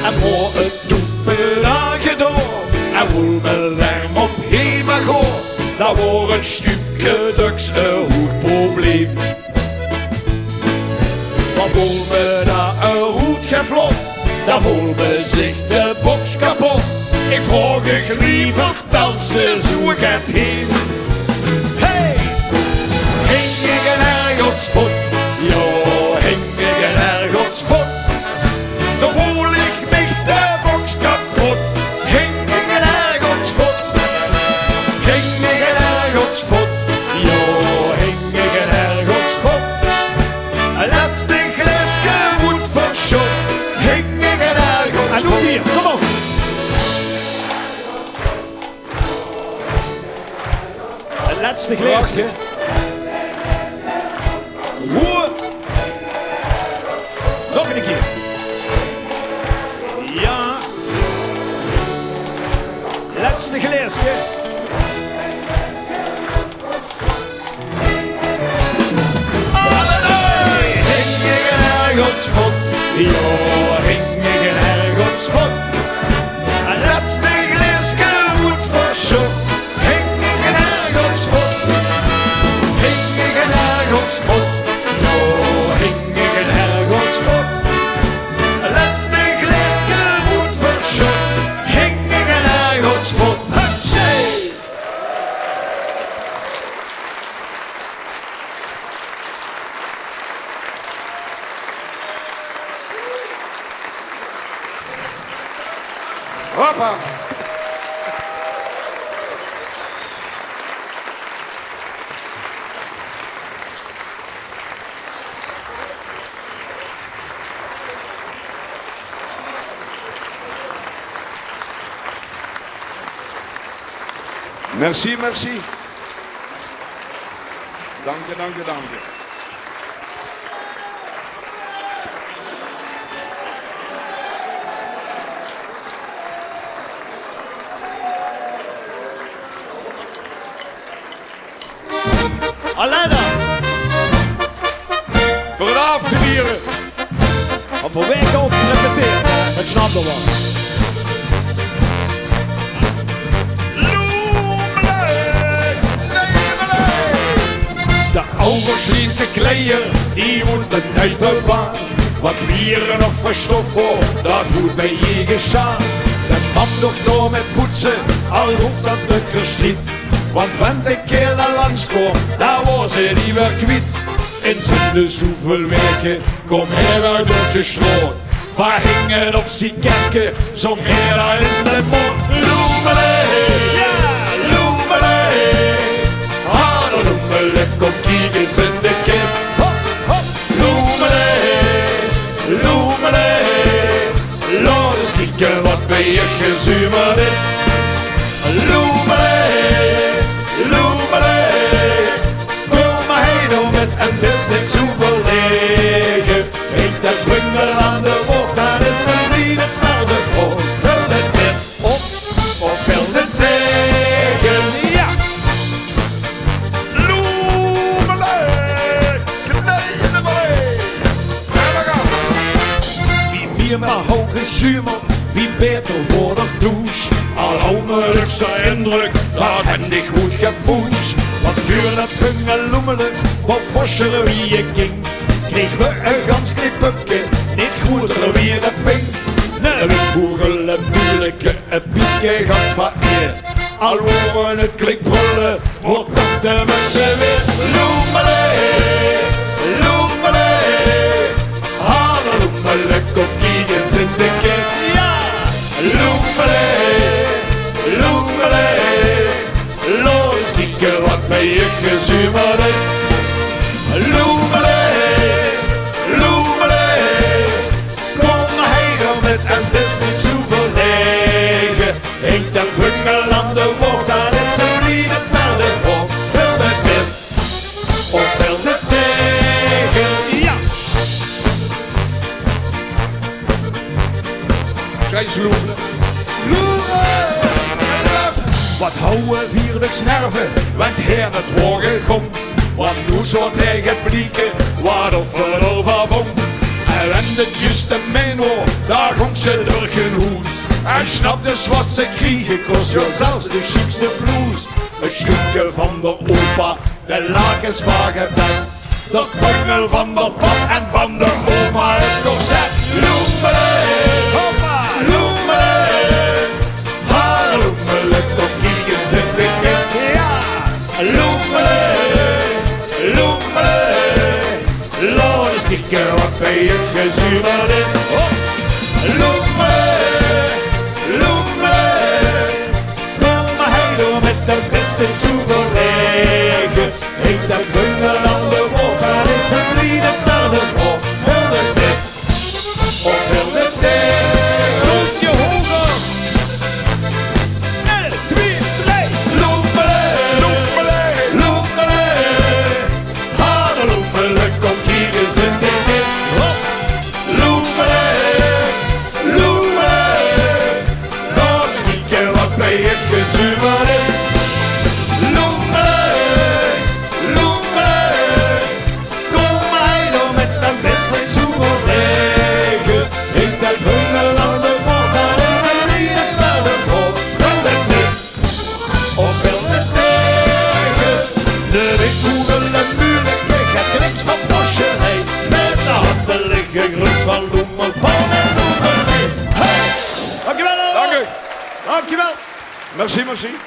En woor 't doepe dao gedoon, en woel me werm op hema goon, dao woor 't sjtuupke döks e hoeg probleem. Mer woel me dao e roet gevlot, dao voel me zich de boks kapot. Ich vraog uch liever, tans se zoe get heen. Hey! Hing ich in ergods vot, jao, hing ich in ergods vot. Dao voel ich mich de boks kapot. Hing ich in ergods vot. Hing ich in ergods vot. Jao, hing ich in ergods vot. 't Lètste glaeske woort versjot. Hing ich in ergods vot. En nog hie, kom op. 't Lètste glaeske. Woe? Nog ein kier. Jao. Lètste glaeske. Hing ich in ergods vot, jao, hing ich in ergods vot. 't Lètste glaeske woort versjot. Hing ich in ergods vot. Hing ich in ergods vot. Jao, hing ich in ergods vot. 't Lètste glaeske woort versjot. Hing ich in ergods vot. Hutsje! Hoppa! Merci, merci. Danke, danke, danke. Allei dan. Veur 't aaf te viere. Of veur waeke op gerepeteerd. 't Snap d'r waal. De awwe slienke kleier, die woort 'n nuit bewaar. Wat wier nog veur stof, dat woort bie eige sjaar. De mam doog dao mit poetse, al hoof dat dökker sjliet. Want wen de kael dao langs koom, dan woor ze die weer kwiet. In zin de zoeväöl waeke koom hae weer door de sjloot. Veer hinge op zien kerke, zóng hae dao in de moot. Loemele, jao, loemele. Hader loemele, kóm kiek ins in de kis. Hop, hop. Loemele, loemele, laot ins kieke wat bie uch gezumerd is. Loemele, loemele, kóm mer hie noe mit en bis neet zoe verlege. Hink de bungel aan de woog, dan is 'r neet 'n aardig vrouw. Vèlt 't mit? Of, of vèlt 't taege? Jao. Loemele, knijende vallei. En we gaan. Wie mier mer hou gezumerd, wie baeter woor d'r douche. Al hou me döks d'r indrök, dat hendj ich good gefoensj. Want veur de bungel loemele, wou vosjere wie e kink. Kreeg we e gans klee pupke, neet groeter wie de pink. Nae, e wit voegele, e buuleke, e piepke, gans vereerd. Al woore 't klikbrolle, woort dat de mènse weer. Loemele, loemele, ha de loemele, kóm kiek ins in de kis. Jao! Loemele, loemele, laot ins kieke wat bie uch gezumerd is. Loemele, loemele, kóm hie d'r mit en bis neet zoe verlege. Hink d'r bungel aan de woort, dat is 'n bliede paerdevrouw. Vèlt 't mit of vèlt 't taege? Jao! Sjei ins loere. Loere! Wat hawwe veer toch nerve, want heer 't woor gegóng. Want noe zoot heer get blieke wat of 't d'rvan vóng. En wen 't juus de mein woor, dao góng ze durch hun hoes. En sjnap dus wat ze kriege kós, jao, zelfs de sjiekste bloes. 't Sjökske van d'r opa, de lakens van gebed, d'r bungel van d'r pap en van d'r oma 't korset. Loemele, hoppa, loemele, ha loemele, kóm kiek ins in de kis. Jao. Loemele, loemele, laot ins kieke wat bie uch gezumerd is. Hop. Loemele, loemele, kóm hie d'r mit, en bis neet zoe verlege. Hink d'r bungel aan de woort, dat is 'n bliede paerdevrouw. Vèlt 't mit of vèlt 't taege? Loempje hoger. Ein, twie, drei. Loemele, loemele, loemele, ha de loemele, kóm kiek ins in de kis. Hop. Loemele, loemele, laot ins kieke wat bie uch gezumerd is. Loemele, loemele, kóm hie d'r mit, en bis neet zoe verlege. Hink d'r bungel aan de woort, dat is 'n bliede paerdevrouw. Vèlt 't mit of vèlt 't taege? De windvoegel, de muuleke, 't klinks van Bosjerij, mit de hartelege groet van Loemel Paul en Loemel Mei. Hey! Dankjewel allemaol. Dank u. Dankjewel. Merci, merci.